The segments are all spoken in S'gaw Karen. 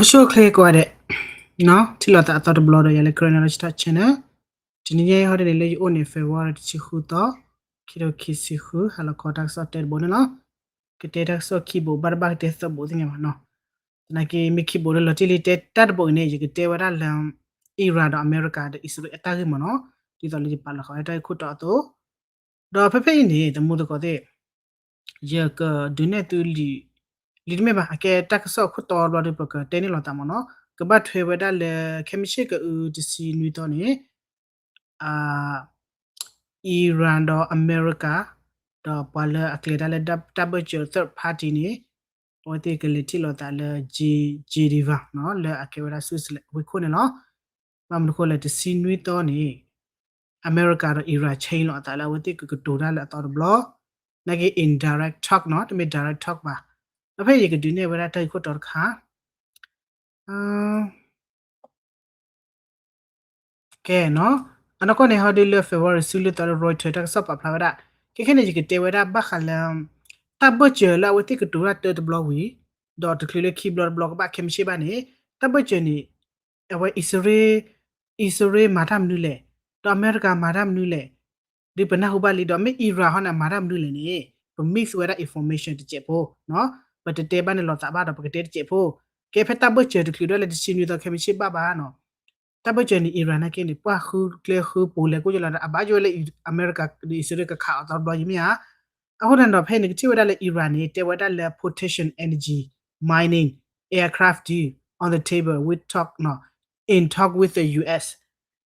အဆိၣ်ချ့ကိးဂၤဒဲး, ထံၣ်လိာ်သးအသီတဘျီဒီး ယၤလၢ Karen Knowledge Talk Channel, တနံၤညါအံၤဟီဒ်န့ၣ် လၢယအိၣ်န့ၣ် February တဆံဃုသီ, ခံကထိခံဆံဃု ဟါလီၤခီတၢ်ကစီၣ်တဲတဘိန့ၣ်လီၤ. ကတဲတၢ်ကစီၣ်ခံဘိ ဘၣ်တဘၣ်ကတဲသၢဘိသ့ၣ်ညါဘၣ်နီၤ. သနာ်က့ မ့ၢ်ခံဘိလၢလီၤတံၢ်လံ တဲတၢ်တဘိအံၤန့ၣ် ယကတဲဝဲဒၣ်လၢ Iran ဒီးအမဲရကၤဒီး အံၣ်စရ့လးအတၢ်ဂ့ၢ်မ့ၢ်နီၤ, ဒ်သိးလၢယပာ်လီၤဃာ်ဝဲတၢ်ဂ့ၢ်ခိၣ်တီအသိး, ဒီးဖဲဖဲအံၤန့ၣ် သမူသကိးသ့ၣ် ယကဒုးနဲၣ်သုလံာ်, လံာ်တမ့ၢ်ဘၣ် အကဲတၢ်ကစီၣ်ခိၣ်တီဘျီဒီး ပကတဲန့ၢ်လိာ်သးမ့ၢ်နီၤ, ကဘၣ်ထွဲဝဲဒၣ်လၢ ခဲမုၢ်ဆ့ၣ်ကအုတဆံနွံသီန့ၣ် Iran ဒီးအမဲရကၤ ဒီးပှၤလၢအကျဲၤတၢ်လၢတၢ်ဘၢၣ်စၢၤ third party န့ၣ် အဝဲသ့ၣ်ကလဲၤထံၣ်လိာ်သးလၢ Geneva နီၤ လၢအကဲဝဲဒၣ် Switzerland ဝ့ၢ်ခိၣ်န့ၣ်လီၤ. ဘၣ်မနုၤအဃိလဲၣ် တဆံနွံသီန့ၣ် အမဲရကၤဒီး Iran ဆဲးလိာ်အသးလၢအဝဲသ့ၣ်ကကတိၤတၢ်လၢအသီတဘျီ, နာ်က့ indirect talk နီၤ တမ့ၢ် direct talk ဘၣ်. ဒီးဖဲယကဒုးနဲၣ်ဝဲဒၣ်တၢ်ဂ့ၢ်ခိၣ်တီတခါ ကဲနီၤ, အနီၢ်ကီၢ်န့ၣ် ဟီဒုလၢ February တဆံလွံၢ်သီလၢ Reuters တၢ်ကစီၣ်ပာ်ဖျါဝဲဒၣ်, ခဲခဲန့ၣ် ယကတဲဝဲဒၣ်ဘၣ်ဃးလၢ တၢ်ဘၢၣ်စၢၤလၢအဝဲသ့ၣ်ကတိၤတၢ်တၢတဘျီဝံၤ, ဒီးတချုးလၢခံဘျီတဘျီကဘၣ်ခဲမုၢ်ဆ့ၣ်ဘၣ်န့ၣ်, တၢ်ဘၢၣ်စၢၤန့ၣ် အဝဲအံၣ်စရ့လး, အံၣ်စရ့လးမၤတၢ်မနုၤလဲၣ်, ဒီးအမဲရကၤမၤတၢ်မနုၤလဲၣ်, ဒ်ပနၢ်ဟူဘၣ်လံဒီး မ့ၢ် Iran ဟီန့ၣ် မၤတၢ်မနုၤလဲၣ်န့ၣ် ပ miss ဝဲဒၣ် information တစဲးဖိ, ပတတဲဘၣ်န့ၣ်လိာ်သးဘၣ်ဒီး ပကတဲတစဲးဖိ, ကဲဖဲတၢ်ဘၢၣ်စၢၤတချုးဒီးလၢတဆံနွံသီခဲမုၢ်ဆ့ၣ်ဘၣ်ဘၣ်နီၤ, တၢ်ဘၢၣ်စၢၤန့ၣ် Iran နာ်က့န့ၣ် ပှၢ်ဃုကျဲဃုပူၤလဲၤကိၣ်ကလီၤဒီး အဘၣ်ယိၣ်ဝဲလၢအမဲရကၤဒီးအံၣ်စရ့လးကခးအီၤသီတဘျီယမ့ၢ်ဧါ. အဃိသတးန့ၣ်ဒီး ဖဲန့ၣ် ကထံၣ်ဝဲဒၣ်လၢ Iran န့ၣ် တဲဝဲဒၣ်လၢ potential energy, mining, aircraft deal on the table with talk, in talk with the U S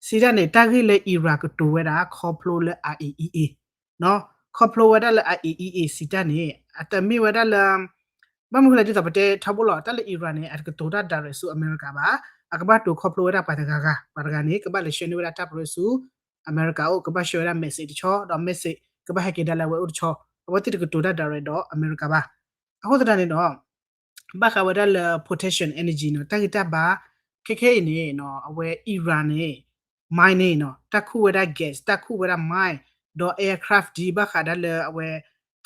စံးတၢ်န့ၣ် တၢ်ဂ့ၢ်လၢ Iran ကတိၤဝဲဒၣ် ခီဖျိလၢ IAEA, ခီဖျိဝဲဒၣ်လၢ IAEA စံးတၢ်န့ၣ် အတမ့ၢ်ဝဲဒၣ်လၢ ဘၣ်မနုၤလဲၣ်ဒ်သိးပတဲထီဘိလီၤ တၢ်လၢ Iran န့ၣ် အတကတိၤတၢ် direct ဆူအမဲရကၤဘၣ်, အကဘၣ်တိၤခီဖျိဝဲဒၣ်ပှၤတဂၤဂၤ, ပှၤတဂၤန့ၣ် ကဘၣ်လဲၤဆှၢန့ၢ်ဝဲဒၣ်တၢ်ပရၢဆူ အမဲရကၤအိၣ်, ကဘၣ်ဆှၢဝဲဒၣ် message တဆီ, ဒီး message ကဘၣ်ဟဲက့ၤဒၣ်လၢအဝဲအိၣ်တဆီ, အဝဲသ့ၣ်တကတိၤတၢ် direct ဒီးအမဲရကၤဘၣ်. အဃိသတးန့ၣ်ဒီး ဘၣ်ဃးဝဲဒၣ်လၢ potential energy နီၤ တၢ်ဂ့ၢ်တၢ်ဘါ ခဲခဲအံၤန့ၣ် အဝဲ Iran န့ၣ် mining နီၤ တၢ်ခူၣ်ဝဲဒၣ် gas တၢ်ခူၣ်ဝဲဒၣ် mine ဒီး aircraft ဒ်ဘၣ်ဃးဒၣ်လၢအဝဲ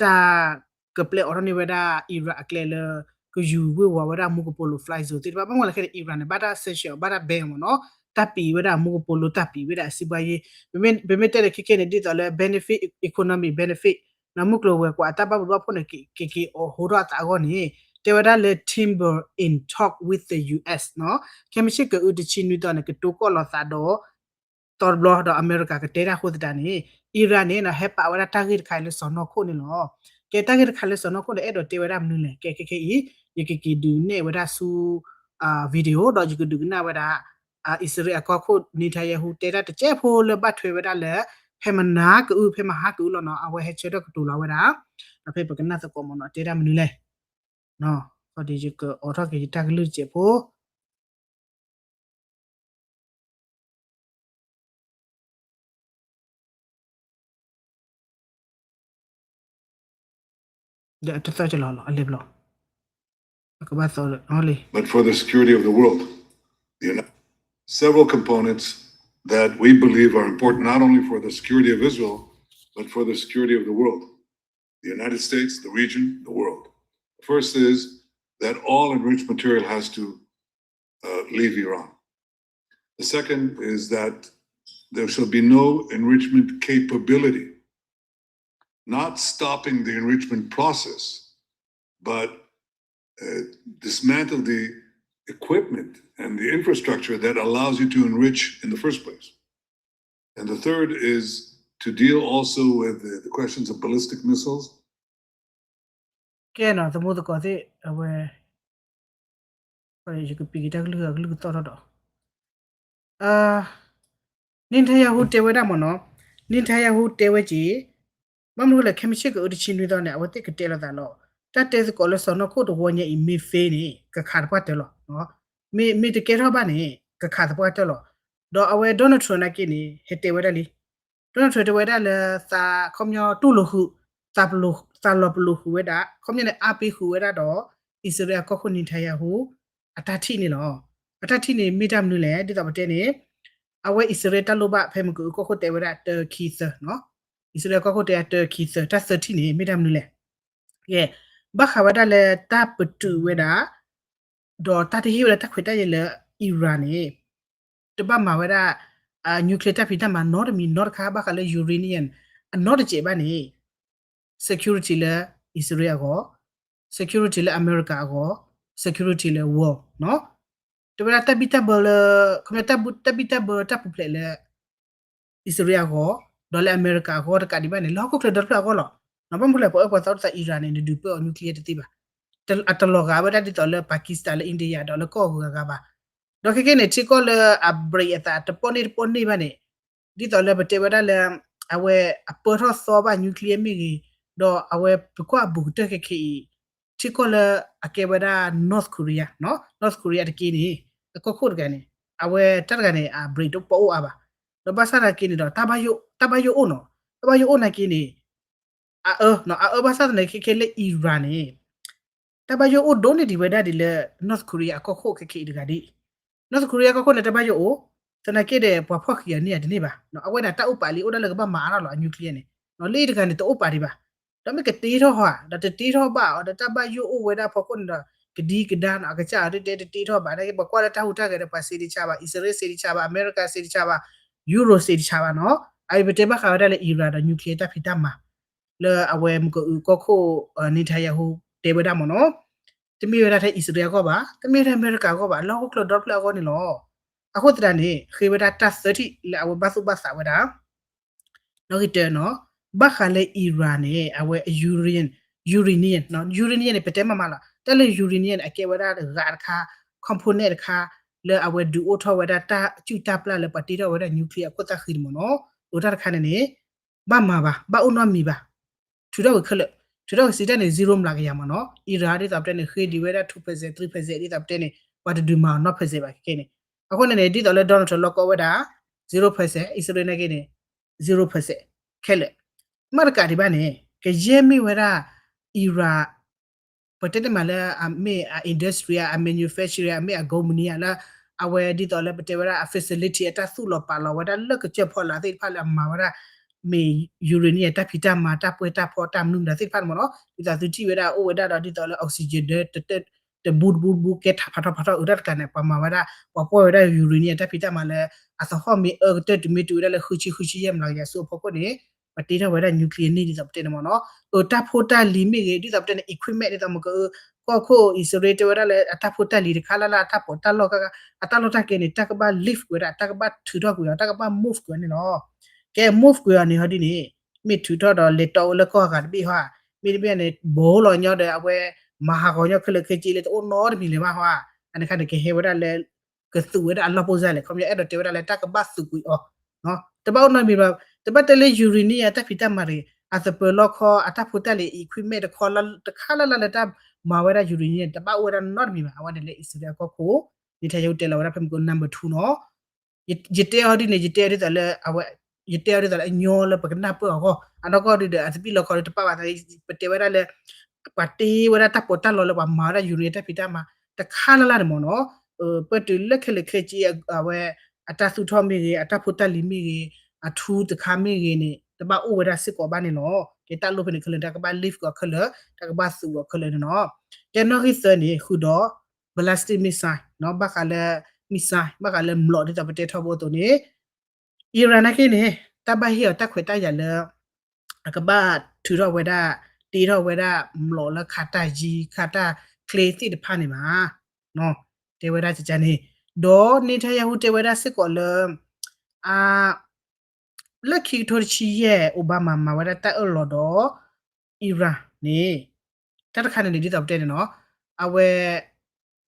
တၢ်ကပျဲအီၤထီၣ်န့ၢ်ဝဲဒၣ် Iran အကျဲလၢ ကယူၤဝ့ၢ်ဝီၤဝဲဒၣ်မူကပိာ်လိၤ fly zone သ့ၣ်တဖၣ် ဘၣ်မနုၤလဲၣ်ခဲန့ၣ် Iran န့ၣ် ဘၣ်တၢ် sanction ဘၣ်တၢ် ban မ့ၢ်နီၤ တၢ်ပံးဝဲဒၣ်မူကပိာ်လိၤ တၢ်ပံးဝဲဒၣ်အစုဘှါယ့, ပမ့ၢ်တဲဒီးခဲခဲန့ၣ် ဒ်သိးလၢ benefit, economic benefit နီၤ မုၢ်ကျိၤဝဲၤကွာ်အတၢ်ဘၣ်ဘျီးဘၣ်ဖှိၣ်န့ၣ် ကက့ၤအိးထီၣ်အသးအဂီၢ်န့ၣ် တဲဝဲဒၣ်လၢ Timber in talk with the U S နီၤ ခဲမုၢ်ဆ့ၣ်ကအုတဆံနွံသီန့ၣ် ကတိၤကီၢ်လိာ်သးဒီး သီတဘျီဒီးအမဲရကၤကတဲတၢ်အဃိသတးန့ၣ် Iran န့ၣ် ဟဲပာ်ဝဲဒၣ်တၢ်ဂ့ၢ်တခါအံၤလၢစီၢ်နီၤခိၣ်န့ၣ်လီၤ. ကဲတၢ်ဂ့ၢ်တခါလၢစီၢ်နီၤခိၣ်န့ၣ် အဲၣ်ဒိးတဲဝဲဒၣ်မနုၤလဲၣ် ကဲခဲခဲအံၤ ယကက့ၤဒုးနဲၣ်ဝဲဒၣ်ဆူ video ဒီးယကဒုးကနၣ်ဝဲဒၣ် အံၣ်စရ့လးအကီၢ်ခိၣ် Netanyahu တဲတၢ်တစဲးဖိလၢဘၣ်ထွဲဝဲဒၣ်လၢ ဖဲမနၤကအု ဖဲမဟါကအုလီၤနီၤ အဝဲဟဲဆၢထၢၣ်ကတိၤလီၤဝဲဒၣ် ဒီးဖဲပကနၣ်သကိးမ့ၢ်နီၤ တဲတၢ်မနုၤလဲၣ် ဃီဒ်ယကအိးထီၣ်က့ၤယတၢ်ကလုၢ်တစဲးဖိ ဒီးတသီကလီၤလီၤ အလဲၤဘျီ ကဘၣ်သီလၢ but for the security of the world. The Uni-, several components that we believe are important not only for the security of Israel, but for the security of the world. The United States, the region, the world. The first is that all enriched material has to uh, leave Iran. The second is that there shall be no enrichment capability, not stopping the enrichment process, but uh, dismantle the equipment and the infrastructure that allows you to enrich in the first place. And the third is to deal also with the, the questions of ballistic missiles. ကဲနီၤ သမူသကိးသ့ၣ် အဝဲ ယကပံးက့ၤတၢ်ကလုၢ်အကလုၢ်ကသီၣ်ထီၣ်ဒီး Netanyahu တဲဝဲဒၣ်မ့ၢ်နီၤ Netanyahu တဲဝဲက့ၤ ဘၣ်မနုၤလဲၣ် ခဲမုၢ်ဆ့ၣ်ကအုတဆံနွံသီန့ၣ် အဝဲသ့ၣ်ကတဲလိာ်သးလီၤ တၢ်တဲသကိးလၢစီၢ်နီၤခိၣ်တဝီညါအံၤ မ့ၢ် fail န့ၣ် ကခးသပှၢ်တၢၢ်လီၤ မ့ၢ်တကဲထီၣ်ဘၣ်န့ၣ် ကခးသပှၢ်တၢၢ်လီၤ ဒီးအဝဲ Donald Trump နာ်က့န့ၣ် ဟဲတဲဝဲဒၣ်လံ Donald Trump တဲဝဲဒၣ်လၢ သးခီပညီတူၢ်လိာ်ဃုာ် သးလီၤပလိာ်ဃုာ်ဝဲဒၣ် ခီပညီန့ၣ် အါပ့ဃုာ်ဝဲဒၣ်ဒီး အံၣ်စရ့လးအကီၢ်ခိၣ် Netanyahu အတၢ်ထံၣ်န့ၣ်လီၤ အတၢ်ထံၣ်န့ၣ်မ့ၢ်တၢ်မနုၤလဲၣ် ဒ်သိးပတဲန့ၣ် အဝဲအံၣ်စရ့လးတၢ်လိၣ်ဘၣ်ဖဲမုၢ်ကအုကီၢ်ခိၣ်တဲဝဲဒၣ်တၢခံသၢ အံၣ်စရ့လးကီၢ်ခိၣ်တဲတၢခံသၢ တၢ်သၢထံၣ်န့ၣ် မ့ၢ်တၢ်မနုၤလဲၣ် ကဲ ဘၣ်ဃးဝဲဒၣ်လၢတၢ်ပတုာ်ဝဲဒၣ် ဒီးတၢ်တဟ့ၣ်ဝဲဒၣ်တၢ်ခွဲးတၢ်ယာ်လၢ Iran န့ၣ် တဘၣ်မၤဝဲဒၣ် nuclear တၢ်ဖံးတၢ်မၤနီတမံၤနီတခါ ဘၣ်ဃးလၢ uranium အနီတစဲးဘၣ်န့ၣ် security လၢ အံၣ်စရ့လးအဂီၢ်, security လၢအမဲရကၤအဂီၢ်, security လၢ world နီၤ. တဲဝဲဒၣ်တၢ်ဘံၣ်တၢ်ဘၢလၢ ခီဖျိတၢ်ဘံၣ်တၢ်ဘၢတၢ်ပူၤဖျဲးလၢ အံၣ်စရ့လးအဂီၢ်, ဒီးလၢအမဲရကၤအဂီၢ်တကးဒံးဘၣ်န့ၣ် လၢဟီၣ်ခိၣ်ချၢဒီဖျၢၣ်အဂီၢ်လီၤ. ဘၣ်မနုၤလဲၣ် ပှၤအၢပှၤသီတသး Iran န့ၣ် နဒုးပၢအီၤ nuclear တသ့ဘၣ်. အတလီၤဂာ်ဝဲဒၣ်ဒ်သိးလၢ Pakistan လၢ India ဒီးလၢကီၢ်ဂၤဂၤဘၣ်. ဒီးခဲကနံၣ်န့ၣ် ထံကီၢ်လၢအ break အသးတပီၢ်န့ၢ်တပီၢ်န့ၢ်ဘၣ်န့ၣ် ဒ်သိးလၢပတဲဝဲဒၣ်လၢ အဝဲအပၢထီၣ်သီဘၣ် nuclear မ့ၢ်ဂ့ၤ, ဒီးအဝဲပကွၢ်အဘူးကတၢၢ်ခဲခဲအံၤ ထံကီၢ်လၢအကဲဝဲဒၣ် North Korea နီၤ, North Korea တက့ၢ်န့ၣ် အကီၢ်ခိၣ်တဂၤန့ၣ် အဝဲတၢ်တဂၤန့ၣ် အ break တပီၢ်အိၣ်အါဘၣ်. ဒီးဘၣ်ဆၣ်သနာ်က့န့ၣ်ဒီး တၢ်ဘၣ်ယိၣ်အိၣ်နီၤ, တၢ်ဘၣ်ယိၣ်အိၣ်နာ်က့န့ၣ် အအၢ အအၢဘၣ်ဆၣ်သနာ်က့ခဲခဲလၢ Iran န့ၣ် တၢ်ဘၣ်ယိၣ်အိၣ်ဒိၣ်န့ၢ်ဒံးဝဲဒၣ်ဒ်လၢ North Korea အကီၢ်ခိၣ်ခဲခဲအံၤတဂၤဒ် North Korea ကီၢ်ခိၣ်န့ၣ် တၢ်ဘၣ်ယိၣ်အိၣ်, သနာ်က့ဒီး ပှၤဖီၣ်ဃံးအီၤန့ၢ်ဧါတန့ၢ်ဘၣ်. အဝဲန့ၣ် တၢ်အိၣ်ပာ်လံအိၣ်ဒၣ်လၢကဘၣ်မၤအါထီၣ်လီၤ အ nuclear န့ၣ်, လၢအံၤတဂၤန့ၣ် တအိၣ်ပာ်ဒံးဘၣ်. ဒီးမ့ၢ်ကတ့ထီၣ်ဧါ, ဒီးတတ့ထီၣ်ဘၣ်အီၤ ဒီးတၢ်ဘၣ်ယိၣ်အိၣ်ဝဲဒၣ်ဖီခိၣ်န့ၣ်ဒီး ကဒံကဒါနီၤ, အကစၢ်အီၤဒ်တဲတတ့ထီၣ်ဘၣ်. နာ်က့ပှၤကွၢ်လၢတၢ်ဟူးတၢ်ဂဲၤဒီး ပှၤစံးတဆါဘၣ်, အံၣ်စရ့လးစံးတဆါဘၣ်, အမဲရကၤစံးတဆါဘၣ်, Europe စံးတဆါဘၣ်နီၤ. အအံၤပတဲဘၣ်ဃးဝဲဒၣ်လၢ Iran ဒီး nuclear တၢ်ဖံးတၢ်မၤ လၢအဝဲမုၢ်ကအိၣ်ကီၢ်ခိၣ် Netanyahu တဲဝဲဒၣ်မ့ၢ်နီၤ. တမ့ၢ်ဝဲဒၣ်ထဲအံၣ်စရ့လးအဂီၢ်ဘၣ်, တမ့ၢ်ထဲအမဲရကၤအဂီၢ်ဘၣ်, လၢဟီၣ်ခိၣ်ချၢဒီဖျၢၣ်အဂီၢ်န့ၣ်လီၤ. အဃိသတးန့ၣ် ဃ့ဝဲဒၣ်တၢ်သၢထံၣ်လၢအဝဲဘၣ်သူၣ်ဘၣ်သးဝဲဒၣ် နီၣ်ဂံၢ်တၢနီၤ, ဘၣ်ဃးလၢ Iran န့ၣ် အဝဲ uranium, uranium နီၤ, uranium န့ၣ် ပတဲမးမးလီၤ. တၢ်လၢ uranium န့ၣ် အကဲဝဲဒၣ်ဂၤတခါ component တခါ လၢအဝဲဒုးအိၣ်ထီၣ်ဝဲဒၣ်တၢ်စုၣ်တၢ်ပျၢ်လၢပှၤတ့ထီၣ်ဝဲဒၣ် nuclear အခိၣ်သၣ်ဃံန့ၣ်မ့ၢ်နီၤ. အတၢ်တခါန့ၣ်န့ၣ် ဘၣ်မၤဘၣ်, ဘၣ်အိၣ်နီတမံၤဘၣ်. ထုးထီၣ်ဝံၤခဲလၢာ်, ထုးထီၣ်ဝံၤစံးတၢ်န့ၣ် zero မျးကယၤမ့ၢ်နီၤ. Iran ဒ်သိးပတဲန့ၣ် ဃ့ဒံးဝဲဒၣ် two percent, three percent ဒ်သိးပတဲန့ၣ် ပှၤတဒုးမၤအီၤနီတ percent ဘၣ်ခဲခဲန့ၣ်. အဃိန့ၣ်န့ၣ် ဒ်သိးလၢ Donald Trump လီၢ်ကီဝဲဒၣ် zero percent, အံၣ်စရ့လးနာ်က့န့ၣ် zero percent ခဲလၢာ်. မ့ၢ်တကးဒံးဘၣ်န့ၣ် ကယဲၢ်မ့ၢ်ဝဲဒၣ် Iran ပတဲတမးလၢအမ့ၢ်အ industry အ manufacturer အမ့ၢ်အ company လၢ အဝဲဒ်သိးလၢပတဲဝဲဒၣ်အ facility အတၢ်သူၣ်လီၤပာ်လီၤဝဲဒၣ်လၢကစၢၢ်ဖီလာ်သ့ၣ်တဖၣ်လၢအမၤဝဲဒၣ် မ့ၢ် uranium တၢ်ဖံးတၢ်မၤတၢ်ပှဲၤတၢ်ဖီတၢ်မနုၤမတၤသ့ၣ်တဖၣ်န့ၣ်မ့ၢ်နီၤ. ဒ်သိးသုထံၣ်ဝဲဒၣ်အိၣ်ဝဲဒၣ်ဒီးဒ်သိးလၢ oxygen ဒၢ တဘူတဘူတဘူကဲထီၣ်ဖးထီၣ်ဖးထီၣ်အုးတၢ်တကးန့ၣ် ပှၤမၤဝဲဒၣ် ပှၤပှဲၤဝဲဒၣ် uranium တၢ်ဖံးတၢ်မၤလၢ အသဟီၣ်မ့ၢ်အၢကတၢၢ်တုၤမ့ၢ်တုၤဝဲဒၣ်လၢဃုဆံဃုဆံယဲၢ်မျးကယၤဆူအဖီခိၣ်န့ၣ် ပှၤတ့ထီၣ်ဝဲဒၣ် nuclear န့ၣ်ဒ်သိးပတဲန့ၣ်မ့ၢ်နီၤ. အတၢ်ဖိတၢ်လံၤမ့ၢ်ဂ့ၤ ဒ်သိးပတဲန့ၣ် equipment ဒ်သိးမ့ၢ်က ကီၢ်ခိၣ်အံၣ်စရ့လးတဲဝဲဒၣ်လၢအတၢ်ဖိတၢ်လံၤတခါလၢ်လၢ် အတၢ်ပီးတၢ်လီၢ် အတၢ်လီၢ်တၢ်ကျဲန့ၣ် တၢ်ကဘၣ် lift ကွံာ်ဝဲဒၣ် တၢ်ကဘၣ်ထုးထီၣ်ကွံာ်အီၤ တၢ်ကဘၣ် move ကွံာ်အီၤန့ၣ်လီၤ. ကဲ move ကွံာ်အီၤန့ၣ်ဟီဒ်န့ၣ် မ့ၢ်ထုးထီၣ်ဒီးလဲၤတီဝဲလၢကီၢ်အဂၤတဘ့ၣ်ဟီဧါ, မ့တမ့ၢ်န့ၣ် ဘိလီၤညီဒီးအဝဲ မၤဟးဂီၤညီခဲလၢာ်ခဲဆ့လၢတအိၣ်နီတမံၤလၢၤဘၣ်ဟီဧါ. အန့ၣ်ခါန့ၣ် ကဟဲဝဲဒၣ်လၢ ကသူးဝဲဒၣ်အလီၢ်ပိၢ်စၢ်လဲၣ် ခီပညီအဲၣ်ဒိးတဲဝဲဒၣ်လၢတၢ်ကဘၣ်သူးကွံာ်အီၤ တဘၣ်အိၣ်နီတမံၤဘၣ်. တဘၣ်တဲလၢ uranium တၢ်ဖံးတၢ်မၤတဂ့ၤ အသပၢၤလီၢ်ခီ အတၢ်ဖိတၢ်လံၤ equipment တခါလၢ်လၢ်လၢတၢ်မၤဝဲဒၣ် uranium န့ၣ် တဘၣ်အိၣ်ဝဲဒၣ်နီတမံၤဘၣ်. အဝဲန့ၣ်လၢအံၣ်စရ့လးအကီၢ်ခိၣ် Netanyahu တဲလီၤဝဲဒၣ်ဖဲမုၢ်က number two နီၤ. ယတဲအီၤဒ်န့ၣ် ယတဲအီၤဒ်သိးလၢအဝဲ ယတဲအီၤဒ်သိးလၢအညီလၢပကနၢ်ပၢၢ်အဂီၢ် အနီၢ်ကီၢ်ဒုဒီး အသဘံၣ်လီခီဒီးတပာ်ဘၣ်သး ပတဲဝဲဒၣ်လၢ ပှၤတ့ဝဲဒၣ်တၢ်ပီးတၢ်လီလၢပှၤမၤဝဲဒၣ် uranium တၢ်ဖံးတၢ်မၤ တခါလၢ်လၢ်န့ၣ်မ့ၢ်နီၤ. ပတုၤလၢခဲလၢာ်ခဲဆ့ အဝဲ အတၢ်သူၣ်ထီၣ်မ့ၢ်ဂ့ၤ အတၢ်ဖိတၢ်လံၤမ့ၢ်ဂ့ၤ အထူတခါမ့ၢ်ဂ့ၤန့ၣ် တဘၣ်အိၣ်ဝဲဒၣ်စ့ၢ်ကီးဘၣ်န့ၣ်လီၤ. ကဲတၢ်လိၣ်ဖဲန့ၣ်ခဲလၢာ် တၢ်ကဘၣ် lift ကွံာ်အီၤခဲလၢာ် တၢ်ကဘၣ်သူးကွံာ်အီၤခဲလၢာ်န့ၣ်နီၤ. ကဲနီၣ်ဂံၢ်သၢန့ၣ် ဃုာ်ဒီး ballistic missile နီၤ ဘၣ်ဃးလၢ missile ဘၣ်ဃးလၢမျိာ်ဒ်သိးပတဲထီဘိအသိးန့ၣ် Iran နာ်က့န့ၣ် တၢ်ဘၣ်ဟ့ၣ်အီၤတၢ်ခွဲးတၢ်ယာ်လၢ အကဘၣ်ထုးထီၣ်ဝဲဒၣ် တ့ထီၣ်ဝဲဒၣ်မျိာ်လၢခးတၢ်ယံၤ ခးတၢ်ချ့သ့ၣ်တဖၣ်န့ၣ်ဘၣ် တဲဝဲဒၣ်ကကန့ၣ် ဒီး Netanyahu တဲဝဲဒၣ်စ့ၢ်ကီးလၢ အ လၢခံကထိတဆံယဲၢ် Obama မၤဝဲဒၣ်တၢ်အၢၣ်လီၤဒီး Iran န့ၣ် တၢ်တခါန့ၣ်န့ၣ် ဒ်သိးပတဲန့ၣ်နီၤ အဝဲ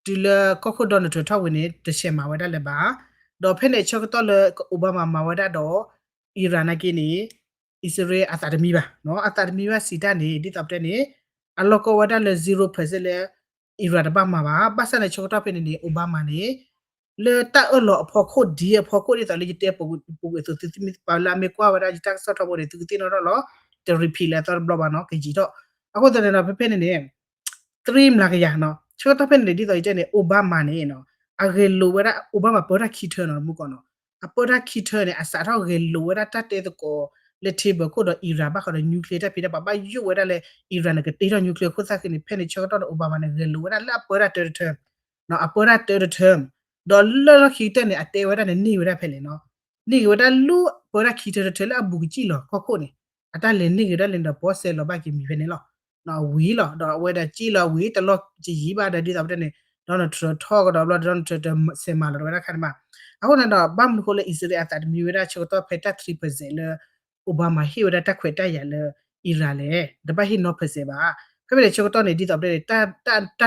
တုၤလၢကီၢ်ခိၣ် Donald Trump ထီၣ်ဝံၤန့ၣ် တဆဲးမၤဝဲဒၣ်လၢၤဘၣ်. ဒီးဖဲန့ၣ်အဆၢကတီၢ်လၢ Obama မၤဝဲဒၣ်ဒီး Iran နာ်က့န့ၣ် အံၣ်စရ့လးအသးတမံဘၣ်နီၤ အသးတမံဘၣ်စံးတၢ်န့ၣ် ဒ်သိးပတဲန့ၣ် အလီၢ်ကီဝဲဒၣ်လၢ zero percent လၢ Iran တဘၣ်မၤဘၣ်. ဘၣ်ဆၣ်န့ၣ် ဆၢကတီၢ်ဖဲန့ၣ်န့ၣ် Obama န့ၣ် လၢတၢ်အၢၣ်လီၤအဖီခိၣ် deal အဖီခိၣ်ဒ်သိးလၢယတဲပူၤကွံာ်အသိး သုမ့ၢ်ပာ်လၢအမ့ၢ်ကွၢ်ဝဲဒၣ်ယတၢ်ကစီၣ်ထီဘိန့ၣ် သုကသ့ၣ်နီၣ်ထီၣ်လီၤ. တ repeat လၢအသီတဘျီဘၣ်နီၤ ကယံာ်ထီၣ်. အဃိသတးန့ၣ်နီၤ ဖဲဖဲန့ၣ်န့ၣ် three မျးကယၤနီၤ ဆၢကတီၢ်ဖဲန့ၣ်န့ၣ် ဒ်သိးယတဲန့ၣ် Obama န့ၣ်နီၤ အဂဲၤလိာ်ဝဲဒၣ် Obama ပၢတၢ်ခံထၢနီၤ မူကီၢ်နီၤ အပၢတၢ်ခံထၢန့ၣ် အစးထီၣ်ဂဲၤလိာ်ဝဲဒၣ်တၢ်တဲသကိးလၢ table ခိၣ်ဒီး Iran ဘၣ်ဃးဒီး nuclear တၢ်ဖံးတၢ်မၤ ဘၣ်ယိၣ်ဝဲဒၣ်လၢ Iran န့ၣ် ကတ့ထီၣ် nuclear ခိၣ်သၣ်ဃံန့ၣ် ဖဲန့ၣ်ဆၢကတီၢ်န့ၣ် Obama န့ၣ် ဂဲၤလိာ်ဝဲဒၣ်လၢအပၢတၢ်တၢတထၢ အပၢတၢ်တၢတထၢ, ဒီးလၢလီၢ်ခံကတၢၢ်န့ၣ် အတဲဝဲဒၣ်န့ၣ် န့ၢ်ဝဲဒၣ်ဖဲလဲၣ်နီၤ, န့ၢ်က့ၤဝဲဒၣ်လၢပၢတၢ်ခံထၢတထၢလၢအဘူးကစံၣ်လီၤကီၢ်ခိၣ်န့ၣ်, အတၢ်လဲၤန့ၢ်က့ၤဒၣ်လဲၣ်ဒီး ဘီစဲးလီၤဘၣ်က့ၤမံၤဖဲန့ၣ်လီၤ. ဝံၤလီၤ ဒီးအဝဲဒၣ်ကံၣ်လီၤဝံၤတလီၢ်ကယံၤဘၣ်ဒီး ဒ်သိးပတဲန့ၣ် Donald Trump ထီၣ်ကဒီးဘျီဒီး Donald Trump တစဲးမၤလီၤဒီးဝဲဒၣ်ခါန့ၣ်ဘၣ်. အဃိန့ၣ်ဒီး ဘၣ်မနုၤဃိလၢ အံၣ်စရ့လး အသးတမံဝဲဒၣ်ဆၢကတီၢ်ဖဲတၢ် three percent လၢ Obama ဟ့ၣ်ဝဲဒၣ်တၢ်ခွဲးတၢ်ယာ်လၢ Iran လဲၣ်, တဘၣ်ဟ့ၣ်နီၢ် percent ဘၣ်. ဖဲဖဲန့ၣ်ဆၢကတီၢ်န့ၣ် ဒ်သိးပတဲန့ၣ် တၢ